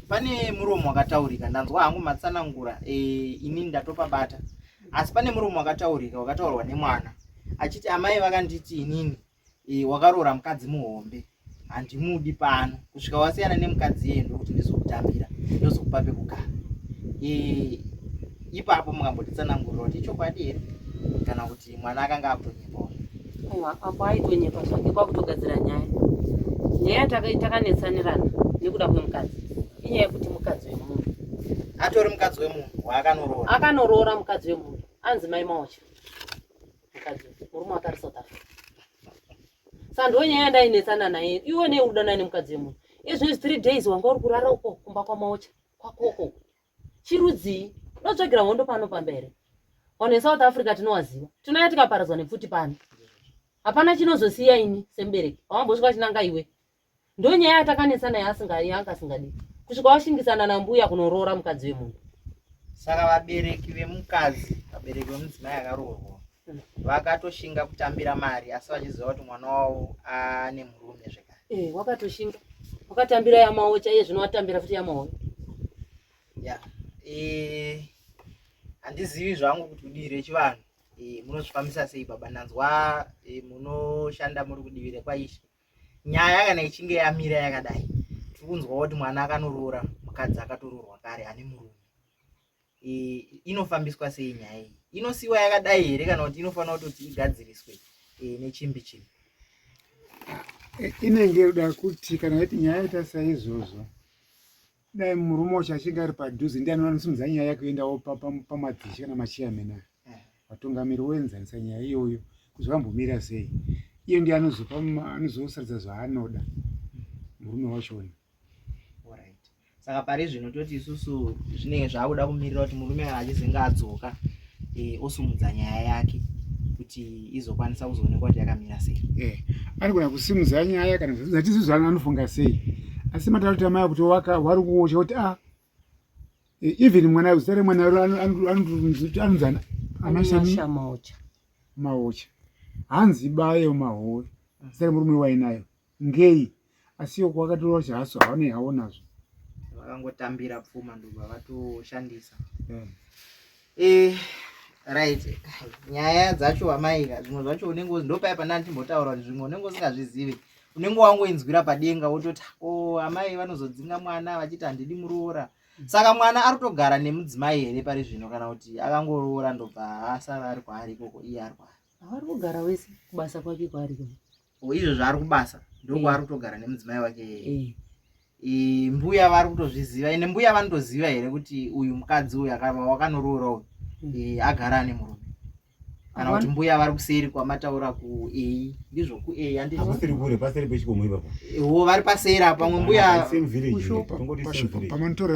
pane muromo wakataurika ndanzwa hangu matsanangura e, ini ndatopabata asi pane muromo wakataurika wakataurwa nemwana achiti amai vakanditi inini e, wakaroora mukadzi muhombe handimudi pano kusvika wasiyana nemukadzi iyeye ndokuti ndizokutambira ndozokupa pekugara e, ipapo mukambotitsanangurira kuti ichokwadi here kana kuti mwana akanga akutonyepawo Aiwa, apo aitonyepa zvake kwakutogadzira nyaya. Nyaya takanetsanirana nekuda kwemukadzi. Inyaya yekuti mukadzi wemunhu. Atori mukadzi wemunhu waakanoroora. Akanoroora mukadzi wemunhu. Anzi mai Maocha. Mukadzi murume wake ari South Africa. Saka ndiyo nyaya yandainetsana naye. Iwe nei udanana nemukadzi wemunhu? Izvezvi 3 days wanga uri kurara uko kumba kwaMaocha kwakoko. Chirudzii? Unotsvagira hondo pano pamba here? Vanhu veSouth Africa tinowaziva. Tinouya tikaparadzwa nepfuti pano. Hapana chinozosiya ini semubereki. Hawambosvika vachinanga iwe. Ndonyaya yatakanetsa naye asinga asingadi. Kusvika washingisana nambuya kunoroora mukadzi wemunhu. Saka vabereki vemukadzi, vabereki vemudzimai akaroorwa vakatoshinga kutambira mari asi vachiziva kuti mwana wavo ane murume zvekare. Eh, wakatoshinga. Wakatambira yamaocha iye zvino watambira futi yamaoyo. Ya. Eh, handizivi zvangu kuti kudivi rechivanhu eh, munozvifambisa sei baba ndanzwa eh, munoshanda muri kudivi rekwaishe. Nyaya kana ichinge yamira yakadai tiri kunzwa kuti mwana akanoroora mukadzi akatoroorwa kare ane murume. E, inofambiswa sei nyaya iyi inosiwa yakadai here kana kuti inofanira kutoti igadziriswe e, nechimbi chimbi e, inenge yoda kuti kana yaiti nyaya yaita saizvozvo dai murume wacho achinge ari padhuze ndiani vanosimudza nyaya yake kuendawo pamadzishe kana machiyameni aya eh. vatungamiri voenzanisa nyaya iyoyo kuti zvakambomira sei iye ndiye anozopa anozosaridza zvaanoda murume wachona saka pari zvino toti isusu zvinenge zvakuda kumirira kuti murume kana achizinge adzoka e, osumudza nyaya yake kuti izokwanisa kuzoonekwa kuti yakamira sei e, anogona kusimudza nyaya kana zatisu zvaanofunga sei asi mataura kuti amai kuti wari kuocha kuti a ah, e, even mwana zita remwana anonzi anashami maocha hanzi bayo mahowe zita remurume wainayo ngei asi iyo kwakatorwa chahaso havanei havo nazvo vakangotambira pfuma ndobva vatoshandisa yeah. eh, right nyaya dzacho amaika zvimwe zvacho unenge ndopaya pana ndichimbotaura kuti zvimwe unenge usingazvizivi unenge wangoinzwira padenga wototi o oh, amai vanozodzinga mwana vachiti handidi muroora saka mwana ari kutogara nemudzimai here pari zvino kana kuti akangoroora ndobva asara ari kwaari ikoko iye ari kwaari avari kugara wese kubasa kwake kwaari Oh, izvo zvaari kubasa ndokwaari eh. kutogara nemudzimai wake eh. Eh, mbuya vari kutozviziva ende mbuya vanotoziva here kuti uyu mukadzi uyu wakanoroora uyu hmm. agara ane murume kana kuti mbuya vari kuseri kwamataura kuei ndizvo kuei andizvoseri kure paseri pechikomo ipapo wo vari paseri apo pamwe mbuya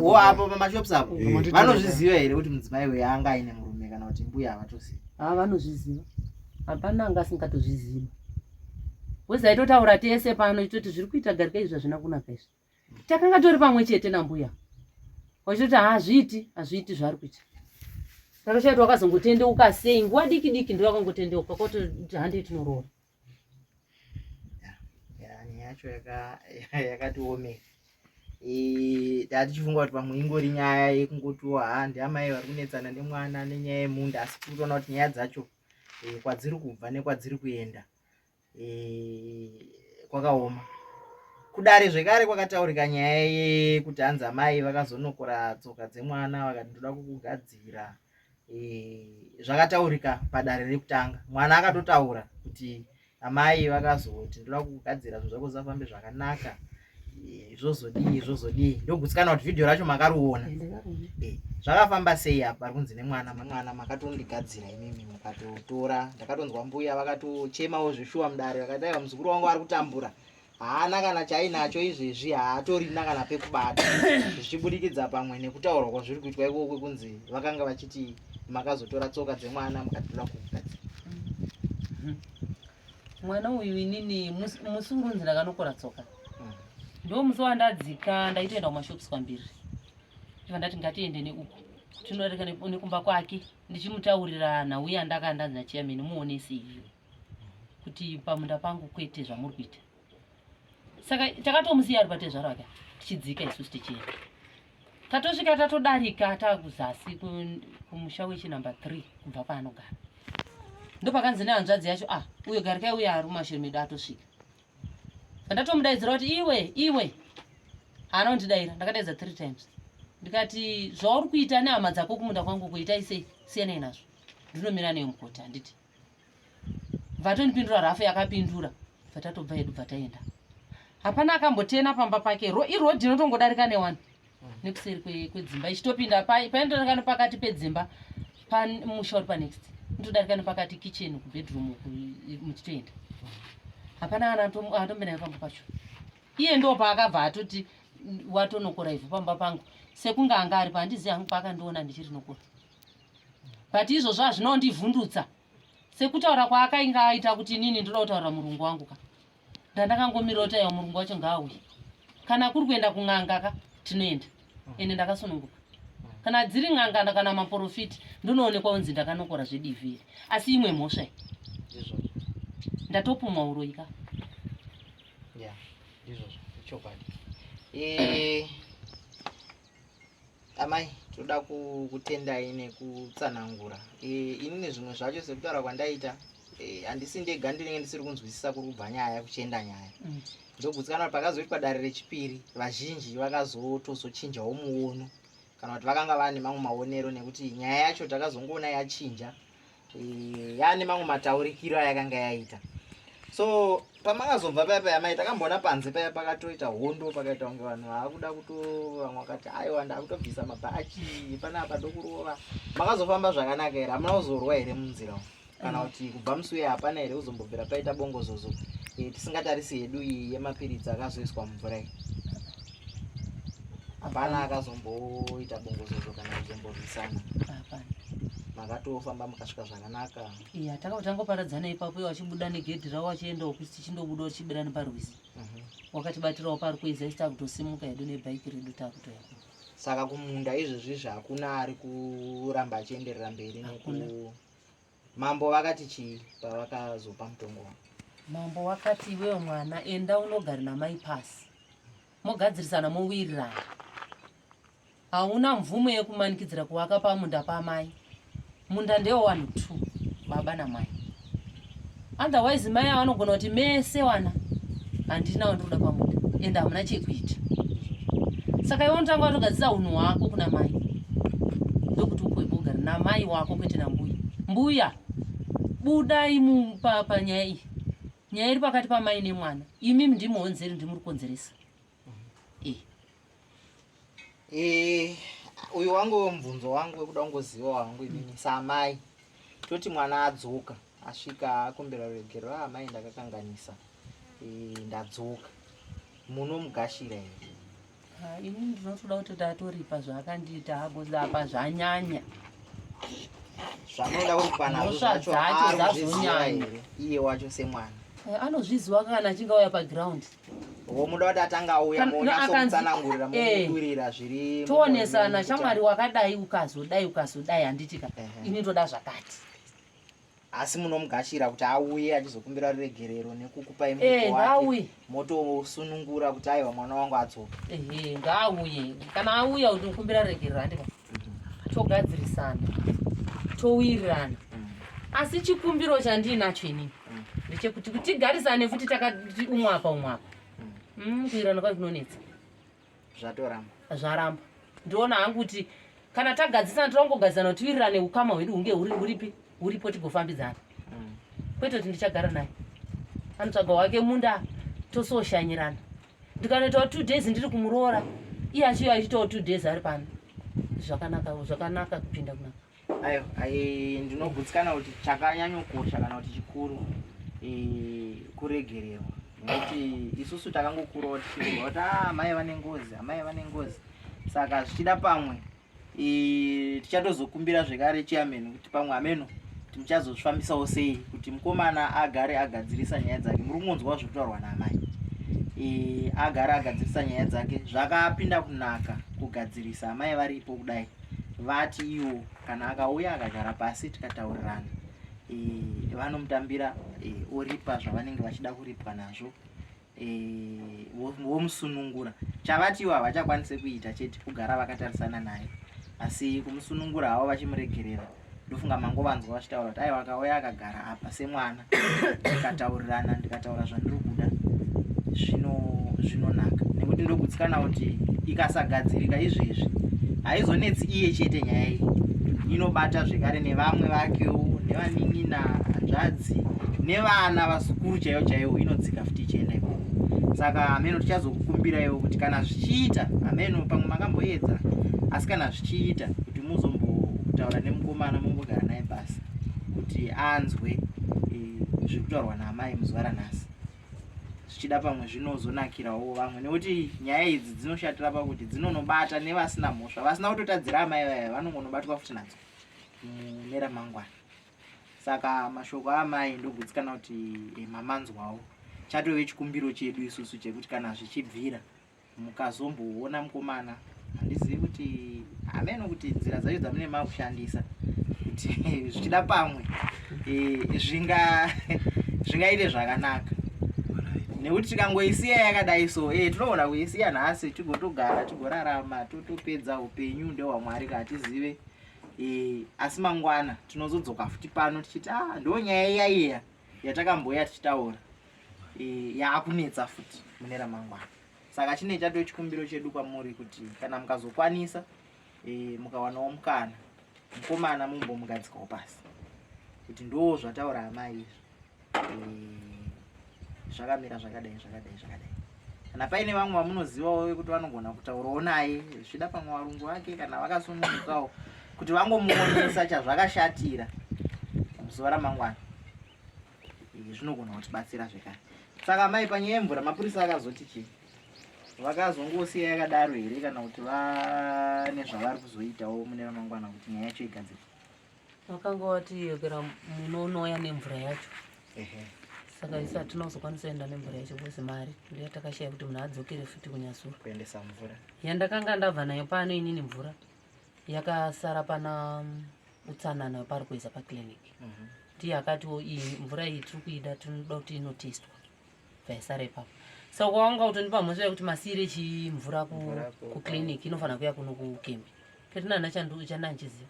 wo apo pamashops apo vanozviziva here kuti mudzimai uyu anga aine murume kana kuti mbuya havatoziva ha vanozviziva hapana anga asingatozviziva Wezi aitotaura tese pano chitoti zviri kuita garika izvi hazvina kunaka izvi. Takanga tori pamwe chete nambuya. Wachitoti hazviiti, hazviiti zvaari kuita. Takashaya kuti wakazongotendeuka sei nguva diki diki ndiyo wakangotendeuka kwatoti handei tinoroora. Nyaya yacho yakati omei. Tatichifunga kuti pamwe ingori nyaya yekungotiwo haa ndiamai vari kunetsana nemwana nenyaya yemunda asi tiri kutoona kuti nyaya dzacho e, kwadziri kubva nekwadziri kuenda e, kwakaoma kudare zvekare kwakataurika nyaya yekuti hanzi amai vakazonokora tsoka dzemwana vakati ndoda kukugadzira e, zvakataurika padare rekutanga mwana akatotaura kuti amai vakazoti ndoda kugadzira zvinhu zvako zvisafambe zvakanaka eh, zvozodii zvozodii ndogutsikana kuti vhidhiyo racho makariona eh, zvakafamba sei apa ari kunzi nemwana mwana makatondigadzira imimi mukatotora ndakatonzwa mbuya vakatochemawo zveshuwa mudare vakati aiwa muzukuru wangu ari kutambura Haana kana chaainacho izvezvi, haatorina kana pekubata zvichibudikidza pamwe nekutaurwa kwazviri kuitwa ikoko kwekunzi vakanga vachiti makazotora tsoka dzemwana mukatoda kugadzira mwana uyu. Inini musi urunzi ndakanokora tsoka, ndo musi wandadzika ndaitoenda kumashops kwambiri. Ndibva ndati ngatiende neuku tinodarika nekumba kwake, ndichimutaurira nhau yandaka ndanzi nachairman muonesi iyo kuti pamunda pangu kwete zvamuri kuita. Saka takatomusiya ari patezvaro ake, tichidzika isusu tichienda. Tatosvika, tatodarika, taakuzasi kumusha wechinumber 3 kubva paanogara, ndopakanzi nehanzvadzi yacho, "Ah, uyo Garikai uyo ari mumashure medu atosvika." Pandatomudaidzira kuti, "Iwe, iwe," haana kundidaira. Ndakadaidza three times, ndikati, "Zvauri kuita nehama dzako kumunda kwangu kuitai sei? Siyanai nazvo, ndinomira neyo mukoti." Handiti vatondipindura rafu yakapindura. Bvatatobva hedu, bva taenda. Hapana akambotena pamba pake. Irodhi inotongodarika newani nekuseri kwedzimba ichitopinda painotodarika nepakati pedzimba, pamusha uri panext, inotodarika nepakati, kitchen, kubedroom uku muchitoenda. Hapana kana atombe pamba pacho. Iye ndo paakabva atoti watonokora ivhu pamba pangu, sekunge anga aripo. Handizivi hangu paakandiona ndichirinokora, but izvozvo hazvinondivhundutsa sekutaura kwaakainga aita kuti inini ndoda kutaurira murungu wangu ka. Ndandakangomirira kuti aiwa, murungu wacho ngaauye. Kana kuri kuenda kun'anga ka, tinoenda, ende ndakasununguka. Kana dziri n'anga kana maprofiti, ndonoonekwa kunzi ndakanokora zvedivhi iri, asi imwe mhosva iyi ndatopumwa uroyi ka. Ya, ndizvozvo, ichokwadi. Amai, toda kukutendai nekutsanangura. Inini zvimwe zvacho, sekutaura kwandaita, handisi ndega ndinenge ndisiri kunzwisisa kuri kubva nyaya, kuchienda nyaya. Ndogutsikana kuti pakazoitwa dare rechipiri, vazhinji vakazotozochinjawo muono, kana kuti vakanga vane mamwe maonero, nekuti nyaya yacho takazongoona yachinja, yaane mamwe mataurikiro ayakanga yaita. So pamakazobva paya paya, mai, takamboona panze paya pakatoita hondo, pakaita kunge vanhu vaakuda kuto, vamwe vakati, "Aiwa, ndakutobvisa mabhachi panapa, ndokurova." Makazofamba zvakanaka here? Hamuna kuzorwa here munzira umu? Kana kuti kubva musi uye hapana here kuzombobvira paita bongozozo, tisingatarisi hedu iyi yemapiritsi akazoiswa mumvura iyi? Hapana akazomboita bongozozo kana kuzomborwisana? Hapana. Makatofamba mukasvika zvakanaka? Iya, takatangoparadzana ipapo, iwo achibuda negedhi ravo achiendawo kusi, tichindobudawo tichibira neparwizi. Wakatibatirawo parwizi, asi takutosimuka hedu nebhaiki redu, takutoya. Saka kumunda izvezvi izvi hakuna ari kuramba achienderera mberi neku Hakuna. Mambo vakati chii pavakazopa mutongo wavo? Mambo wakati, "Iwewe mwana, enda unogara namai pasi, mogadzirisana, mowirirana. Hauna mvumo yekumanikidzira kuvaka pamunda pamai. Munda ndewewanhu two, baba namai. Otherwise mai avanogona kuti mese wana handina wandinoda pamunda, ende hamuna chekuita. Saka iwe unotanga watogadzisa unhu hwako kuna mai, ndokuti upuwe pekugara namai wako, kwete nambuya. Mbuya, budai panyaya iyi. Nyaya iri pakati pamai nemwana. Imimi ndimuhonzeri, ndimuri kukonzeresa." Uyu wangu mubvunzo wangu wekuda kungoziva wangu inini saamai. Toti mwana adzoka, asvika, akumbira ruregerero, "Ah, amai, ndakakanganisa, ndadzoka," munomugashira here? Ah, inini ndinotoda kuti tatoripa zvaakandiita hagozi apa zvanyanya. Zvanoda kuripwa nazvo Mhosva zvacho dzacho ari kuzviziva dzazonyanya. here iye wacho semwana? Anozviziva kana achinge auya paground. Womuda kuti atanga auya, No, monyatsomutsanangurira, momudurira zviri Toonesana, mumwoyo. "Shamwari, wakadai, ukazodai, ukazodai, handitika? Ini ndoda zvakati." Asi munomugashira kuti auye achizokumbira ruregerero nekukupai muko wake, Ngaauye. motosunungura kuti aiwa, mwana wangu adzoka? Ehe, ngaauye. Kana auya kuti kumbira regerero, handika, togadzirisana, towirirana. Asi chikumbiro chandiinacho inini ndechekuti kuti tigarisane futi takati umwe apa, umwe apa, kuwirirana kwacho kunonetsa. Zvatoramba. Zvaramba. Ndiona hangu kuti kana tagadzisana, tinongogadzisana kuti tiwirirane, ukama hwedu hunge huri huripi huripo, tigofambidzana, kwete kuti ndichagara naye, anotsvaga wake munda, tososhanyirana. Ndikanoitawo 2 days ndiri kumuroora, iye achiuya achiitawo 2 days ari pano. Zvakanaka, zvakanaka kupinda kunaka. Ayo, ai, ndinogutsikana kuti chakanyanyokosha kana kuti chikuru, kuregererwa. Nekuti isusu takangokurawo tichizwa kuti ah, amai vane ngozi, amai vane ngozi. Saka zvichida pamwe tichatozokumbira zvekare chairman kuti pamwe ameno kuti muchazozvifambisawo sei kuti mukomana agare agadzirisa nyaya dzake. Muri kungonzwawo zviri kutaurwa naamai. Agare agadzirisa nyaya dzake. Zvakapinda kunaka kugadzirisa amai varipo kudai. Vati iwo kana akauya akagara pasi tikataurirana vanomutambira oripa zvavanenge vachida kuripwa nazvo vomusunungura. Chavati iwo havachakwanise kuita chete kugara vakatarisana naye, asi kumusunungura havo vachimuregerera. Ndofunga mangovanzwa vachitaura kuti aiwa akauya akagara apa semwana tikataurirana, ndikataura zvandiri kuda zvinonaka. Nekuti ndogutsikana kuti ikasagadzirika izvezvi haizonetsi iye chete, nyaya iyi inobata zvekare nevamwe vakewo, nevanin'ina, hanzvadzi nevana, vazukuru chaivo chaivo, inodzika futi ichienda ikoko. Saka hameno tichazokukumbiraiwo kuti kana zvichiita, hameno pamwe makamboedza, asi kana zvichiita kuti muzombotaura nemukomana, mumbogara naye pasi kuti anzwe zviri kutaurwa naamai muzuva ranhasi. Zvichida pamwe zvinozonakirawo vamwe, nekuti nyaya idzi dzinoshatira pakuti dzinonobata nevasina mhosva, vasina kutotadzira amai vaya, vanongonobatwa futi nadzo mune ramangwana. Saka mashoko aamai ndogutsikana kuti mamanzwawo. Chatove chikumbiro chedu isusu chekuti kana zvichibvira mukazomboona mukomana, handizivi kuti hameno kuti nzira dzacho dzamune makushandisa kuti zvichida pamwe zvingaite zvakanaka. Nekuti tikangoisiya yakadai so tinogona kuisiya nhasi tigotogara tigorarama totopedza upenyu ndehwaMwari ka hatizive asi mangwana tinozodzoka futi pano tichiti ah, ndo nyaya iya iya yatakamboya tichitaura yaakunetsa futi mune ramangwana. Saka chine chato chikumbiro chedu kwamuri kuti kana mukazokwanisa mukawanawo mukana, mukomana mumbomugadzikawo pasi kuti ndo zvataura amai izvi zvakamira zvakadai zvakadai zvakadai. Kana paine vamwe vamunozivawo vekuti vanogona kutaurawo naye, zvichida pamwe varungu vake kana vakasunungukawo kuti vangomuonesa chazvakashatira muzuva ramangwana, zvinogona kutibatsira zvekare. Saka mai, panyaya yemvura mapurisa akazoti chii? Vakazongosiya yakadaro here kana kuti vane zvavari kuzoitawo mune ramangwana kuti nyaya yacho igadzirwe? Vakanga vati yekera munonouya nemvura yacho. Saka isu hatina kuzokwanisa kuenda nemvura yacho because mari ndoyatakashaya kuti munhu adzokere futi kunyasura kuendesa mvura. Yandakanga ndabva nayo pano inini, mvura yakasara pana utsanana pari kuisa paclinic. Ndiye akatiwo iyi mvura iyi tiri kuida, tinoda kuti inotestwa, bvaisara ipapo. Saka wanga kutondipa mhosva yekuti masiyire chimvura Mvura kuclinic, inofanira kuya kuno kukembi ketinana chandanchiziva.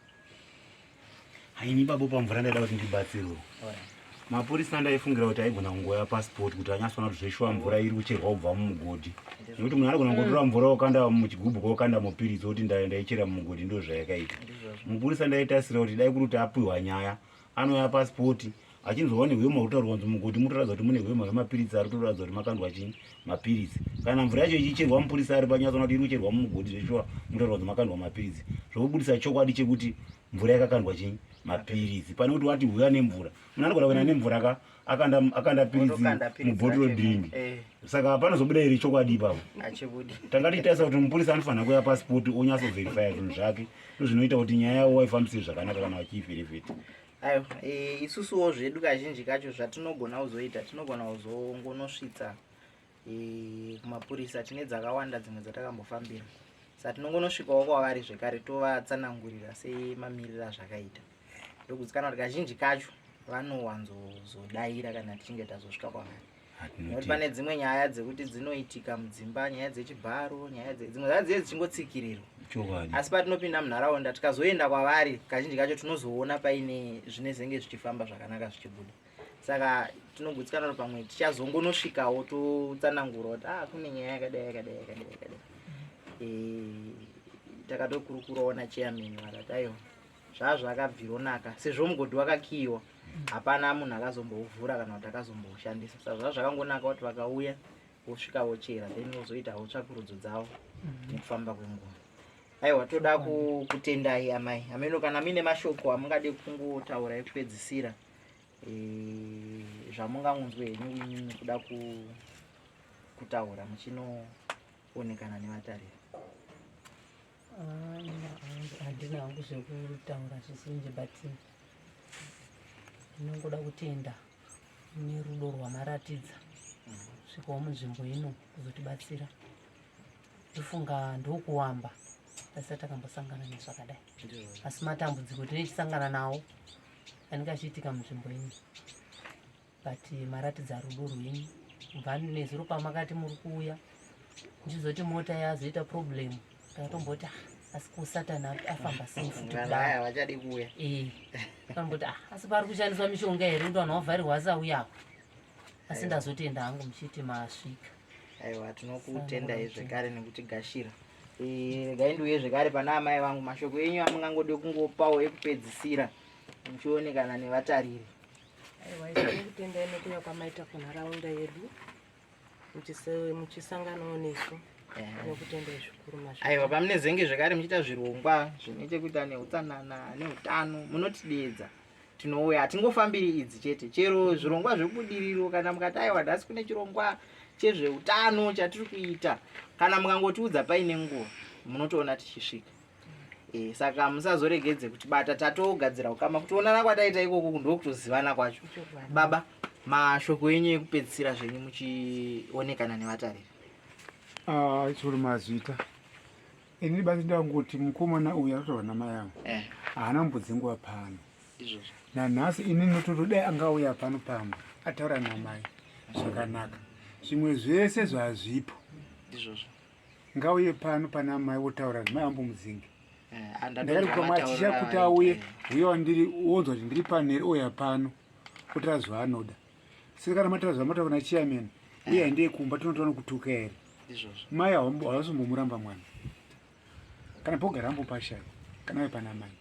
Haini babo, pamvura ndaida kuti ndibatsirwe. Mapurisa ndaifungira kuti aigona kungoya passport kuti anyatsoona kuti zveshuwa mvura iri kucherwa kubva mumugodhi, nekuti munhu anogona kungotora mvura okanda muchigubhu kokanda mupiritsi oti ndaichera mumugodhi, ndo zvayakaita. Mupurisa ndaitasira kuti dai kuri kuti apiwa nyaya, anouya passport achinzwawo nehwema huri kunzi mugodhi mutoratidza kuti mune hwema hwemapiritsi ari kutoratidza kuti makandwa chii mapiritsi. Kana mvura yacho ichicherwa, mupurisa ari panyatsoona kuti iri kucherwa mumugodhi zveshuwa, mutoratidza kuti makandwa mapiritsi, zvokubudisa chokwadi chekuti mvura yakakandwa chii mapiritsi, pane kuti wati huya nemvura. Munhu anogona kuenda nemvura ka akanda piritsi Otokanda piritsi mubhotoro racho drink. Saka panozobuda iri chokwadi ipapo? Achibudi. Tanga tichitarisa kuti mupurisa anofanira kuuya passport onyatsoverifya zvinhu zvake, ndozvinoita kuti nyaya yavo waifambise zvakanaka kana vachiivherivheti. Aiwa, isusuwo zvedu kazhinji kacho zvatinogona kuzoita, tinogona kuzongonosvitsa kumapurisa. Tine dzakawanda dzimwe dzatakambofambira, saka tinongonosvikawo kwavari zvekare tovatsanangurira semamiriro azvakaita. Ndokuzikana kuti kazhinji kacho vanowanzozodaira kana tichinge tazosvika kwavari, nekuti pane dzimwe nyaya dzekuti dzinoitika mudzimba, nyaya dzechibharo, nyaya dzimwe dzacho dziye dzichingotsikirirwa. Asi patinopinda munharaunda tikazoenda kwavari, kazhinji kacho tinozoona paine zvinezenge zvichifamba zvakanaka zvichibuda. Saka tinogutsikana kuti pamwe tichazongonosvikawo totsanangura kuti ah, kune nyaya yakadai yakadai yakadai yakadai. Takatokurukurawo nachairman vakati aiwa, zvazvakabvironaka sezvo mugodhi wakakiyiwa, hapana munhu akazombouvhura kana kuti akazomboushandisa. Saka zvaa zvakangonaka kuti vakauya vosvika vochera, then vozoitawo tsvakurudzo dzavo nekufamba kwenguva. Aiwa, toda kutendai amai. Ameno kana muine mashoko amungade kungotaura ekupedzisira, zvamungangonzwe henyu imimi kuda. kutaura muchinoonekana nevatariri. Ah, handina hangu zvekutaura zvizhinji but ndinongoda kutenda nerudo rwamaratidza svikawo munzvimbo ino kuzotibatsira ndofunga ndokuwamba asi takambosangana nezvakadai asi matambudziko tinechisangana nawo anenge achiitika munzvimbo ino but maratidza rudo rwenyu kubva nezuro pamakati muri kuuya ndichizoti mota yazoita problem ndakatomboti ah, asi ko satani afamba sei futi kudai vachadi kuuya eh kamboti ah asi pari kushandiswa mishonga here kuti vanhu vavharirwa asauya apo asi ndazotenda hangu muchiti masvika aiwa tinokutendai zvekare nekutigashira eh, regai ndiuye zvekare pana amai vangu mashoko enyu amungangode kungopawo ekupedzisira muchionekana nevatariri Aiwa, tinokutendai nekuuya kwamaita kunharaunda yedu muchisanganawo nesu. Tinokutendai zvikuru mazvita. Aiwa, pamunezenge zvekare muchiita zvirongwa zvine chekuita neutsanana neutano munotideedza tinouya hatingofambiri idzi chete chero zvirongwa zvebudiriro kana mukati aiwa nhasi kune chirongwa chezveutano chatiri kuita kana mukangotiudza paine nguva munotoona tichisvika E, saka musazoregedze kutibata tatogadzira ukama kutoonana kwataita ikoko ndokutozivana kwacho baba mashoko enyu ekupedzisira zvenyu muchionekana nevatariri ah, chikuru mazvita ini basi ndangoti mukomana uyu arikutorwa namai avo eh. haana kumbodzingwa pano nanhasi ini nototodai angauya pano pamba ataura namai zvakanaka zvimwe zvese zvazvipo ndizvozvo ngauye pano pana mai wotaura mai ambomudzinge eh, ndakati kukamachisha kuti auye eh. uye wandiri wonzwa kuti ndiri paneri ouya pano otaura zvaanoda saka kana mataura zvamataura kuna chairman uye handei kumba tinotoona kutuka here mai havasombomuramba mwana kana pogara ambopashaya kana uye pana mai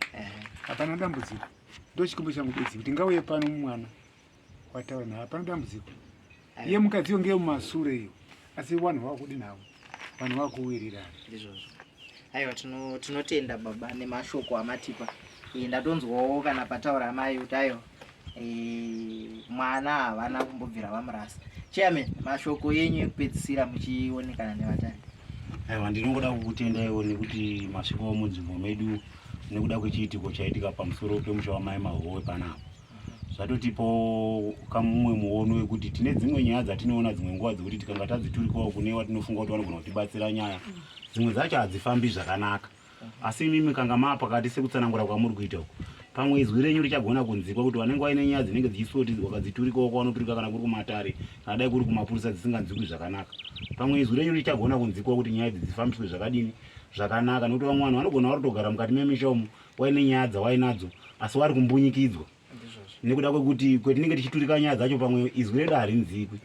hapana dambudziko ndochikumbo changu bedzi kuti ngauye pano mwana wataura naye hapana dambudziko iye mukadzi iyo ngeyemumasure iyo asi vanhu vakudi navo vanhu vakuwirirana ndizvozvo aiwa tinotenda baba nemashoko amatipa e, ndatonzwawo kana pataura amai kuti aiwa e, mwana havana kumbobvira vamurasa chairman mashoko enyu ekupedzisira muchionekana nevatari aiwa ndinongoda kukutendaiwo nekuti masvikawo munzvimbo medu nekuda kwechiitiko chaitika pamusoro pemusha wamai mahowe panapa zvatotipawo kamumwe muono wekuti tine dzimwe nyaya dzatinoona dzimwe nguva dzekuti tikanga tadziturikawo kune watinofunga kuti vanogona kutibatsira nyaya dzimwe dzacho hadzifambi zvakanaka asi imimi kanga maa pakati sekutsanangura kwamuri kuita uku pamwe izwi renyu richagona kunzikwa kuti vanenge vaine nyaya dzinenge dzichisuwa kuti wakadziturikawo kwavanoturika kana kuri kumatare kana dai kuri kumapurisa dzisinganzikwi zvakanaka pamwe izwi renyu richagona kunzikwa kuti nyaya idzi dzifambiswe zvakadini zvakanaka nekuti vamwe vanhu vanogona vari kutogara mukati memisha umu waine nyaya dzawainadzo asi wari kumbunyikidzwa nekuda kwekuti kwetinenge tichiturika nyaya dzacho pamwe izwi redu harinzikwi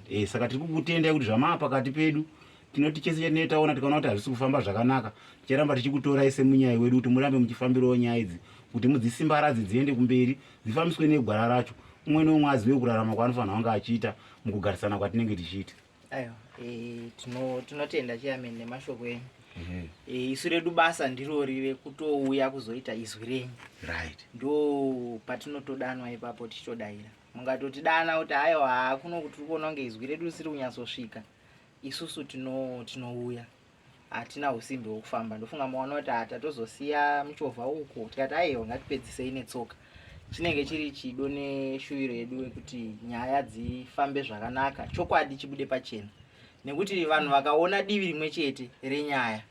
e, saka tiri kukutendai kuti zvamaa pakati pedu tinoti chese chatinenge taona tikaona kuti hazvisi kufamba zvakanaka ticharamba tichikutorai semunyai wedu kuti murambe muchifambirawo nyaya idzi kuti mudzisimbaradze dziende kumberi dzifambiswe negwara racho umwe neumwe azive kurarama kwaanofanira kunge achiita mukugarisana kwatinenge tichiita Aiwa, e, tinotenda chairman nemashoko enyu. E, isu redu basa ndirori rekutouya kuzoita izwi renyu. Right. Ndo patinotodanwa ipapo tichitodaira. Mungatotidana kuti aiwa kuno kuti tiri kuona kunge izwi redu risiri kunyatsosvika. Isusu tinouya tino hatina usimbi hwekufamba ndofunga maona kuti hatatozosiya muchovha uko tikati aiwa ngatipedzisei netsoka chinenge chiri chido neshuviro yedu yekuti nyaya dzifambe zvakanaka chokwadi chibude pachena nekuti vanhu vakaona divi rimwe chete renyaya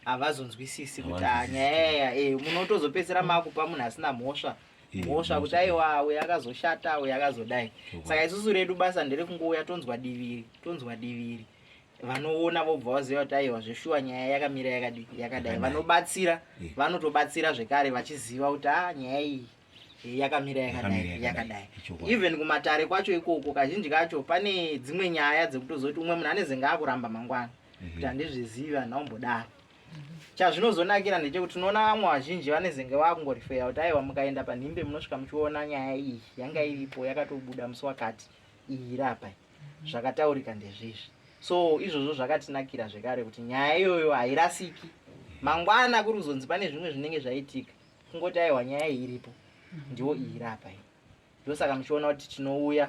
havazonzwisisi kuti ah, nyaya yaya eh, munotozopedzisira makupa munhu asina mhosva eh, mhosva kuti aiwa uyo akazoshata uyo akazodai saka isusu redu basa nderekungouya tonzwa diviri tonzwa diviri vanoona vobva vaziva kuti aiwa zveshuwa nyaya yakamira yakadi yakadai vanobatsira eh. vanotobatsira zvekare vachiziva kuti a ah, nyaya iyi eh, yakamira yakadai yakadai even kumatare kwacho ikoko kazhinji kacho pane dzimwe nyaya dzekutozoti umwe munhu anezenge akuramba mangwana mhm. kuti handizvizivi handina kumbodaro chazvinozonakira ndechekuti tinoona vamwe vazhinji vanezenge vakungorifeya kuti aiwa mukaenda panhimbe munosvika muchiona nyaya iyi yanga iripo yakatobuda musi wakati iyi iri apa zvakataurika ndezvizvi so izvozvo zvakatinakira zvekare kuti nyaya iyoyo hairasiki mangwana kuri kuzonzi pane zvimwe zvinenge zvaitika kungoti aiwa nyaya iyi iripo ndiwo iyi iri apa iyi ndosaka muchiona kuti tinouya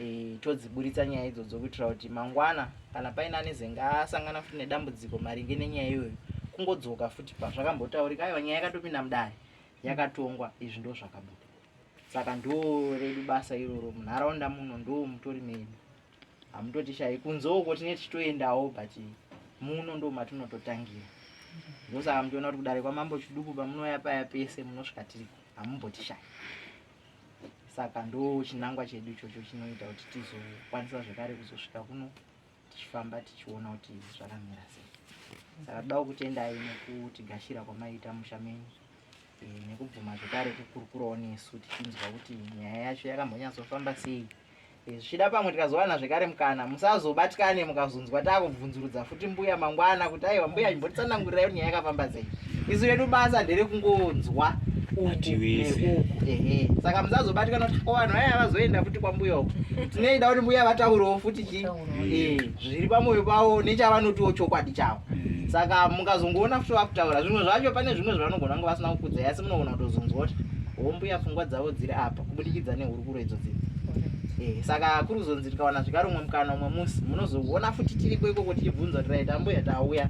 E, todziburitsa nyaya idzodzo kuitira kuti mangwana kana paine anezenge asangana futi nedambudziko maringe nenyaya iyoyo kungodzoka futi pazvakambotaurika aiwa nyaya yakatopinda mudare yakatongwa izvi ndo zvakabuda saka ndo redu basa iroro munharaunda muno ndo mutori medu hamutotishayi kunze uko tine tichitoendawo but muno ndo matinototangira ndosaka muchiona kuti kudare kwamambo chiduku pamunouya paya pese munosvika tiriko hamumbotishayi saka ndo chinangwa chedu ichocho chinoita kuti tizokwanisa zvekare kuzosvika kuno tichifamba tichiona kuti zvakamira sei saka toda kukutendai nekutigashira kwamaita musha menyu e, nekubvuma zvekare kukurukurawo nesu tichinzwa kuti nyaya yacho yakambonyatsofamba sei e, zvichida pamwe tikazowana zvekare mukana musazobatikane mukazonzwa takubvunzurudza futi mbuya mangwana kuti aiwa mbuya chimbotitsanangurirai kuti nyaya yakafamba sei isu redu basa nderekungonzwa uku neuku ehe saka musazobatikana kuti ko vanhu vaya vazoenda futi kwambuya uku tinoida kuti mbuya vataurewo futi chi eh, zviri pamwoyo pavo nechavanotiwo chokwadi chavo mm. saka mukazongoona futi vakutaura zvimwe zvacho pane zvimwe zvavanogona kunge vasina kukudzai asi munogona kutozonzwa kuti wo mbuya pfungwa dzavo dziri apa kubudikidza nehurukuro idzo dzidzi eh, saka kuri kuzonzi tikawana zvekare umwe mukana umwe musi munozoona futi tiriko ikoko tichibvunza kuti raita mbuya tauya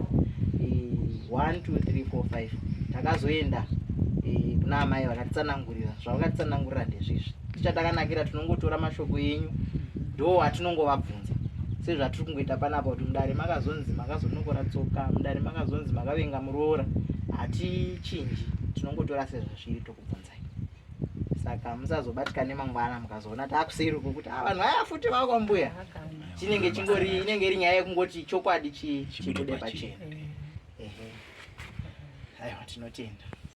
1 2 3 4 5 takazoenda eh, kuna amai vakatitsanangurira zvavakatitsanangurira ndezvizvi tichatakanakira tinongotora mashoko enyu ndo atinongovabvunza sezvatiri kungoita panapa kuti mudare makazonzi makazonokora tsoka mudare makazonzi makavenga muroora hatichinji tinongotora sezvazviri tokubvunzai saka musazobatika nemangwana mukazoona taakuseri uko kuti ah, vanhu vaya futi vakwambuya chinenge chingori inenge iri nyaya yekungoti chokwadi chibude pachena ehe aiwa tinotenda.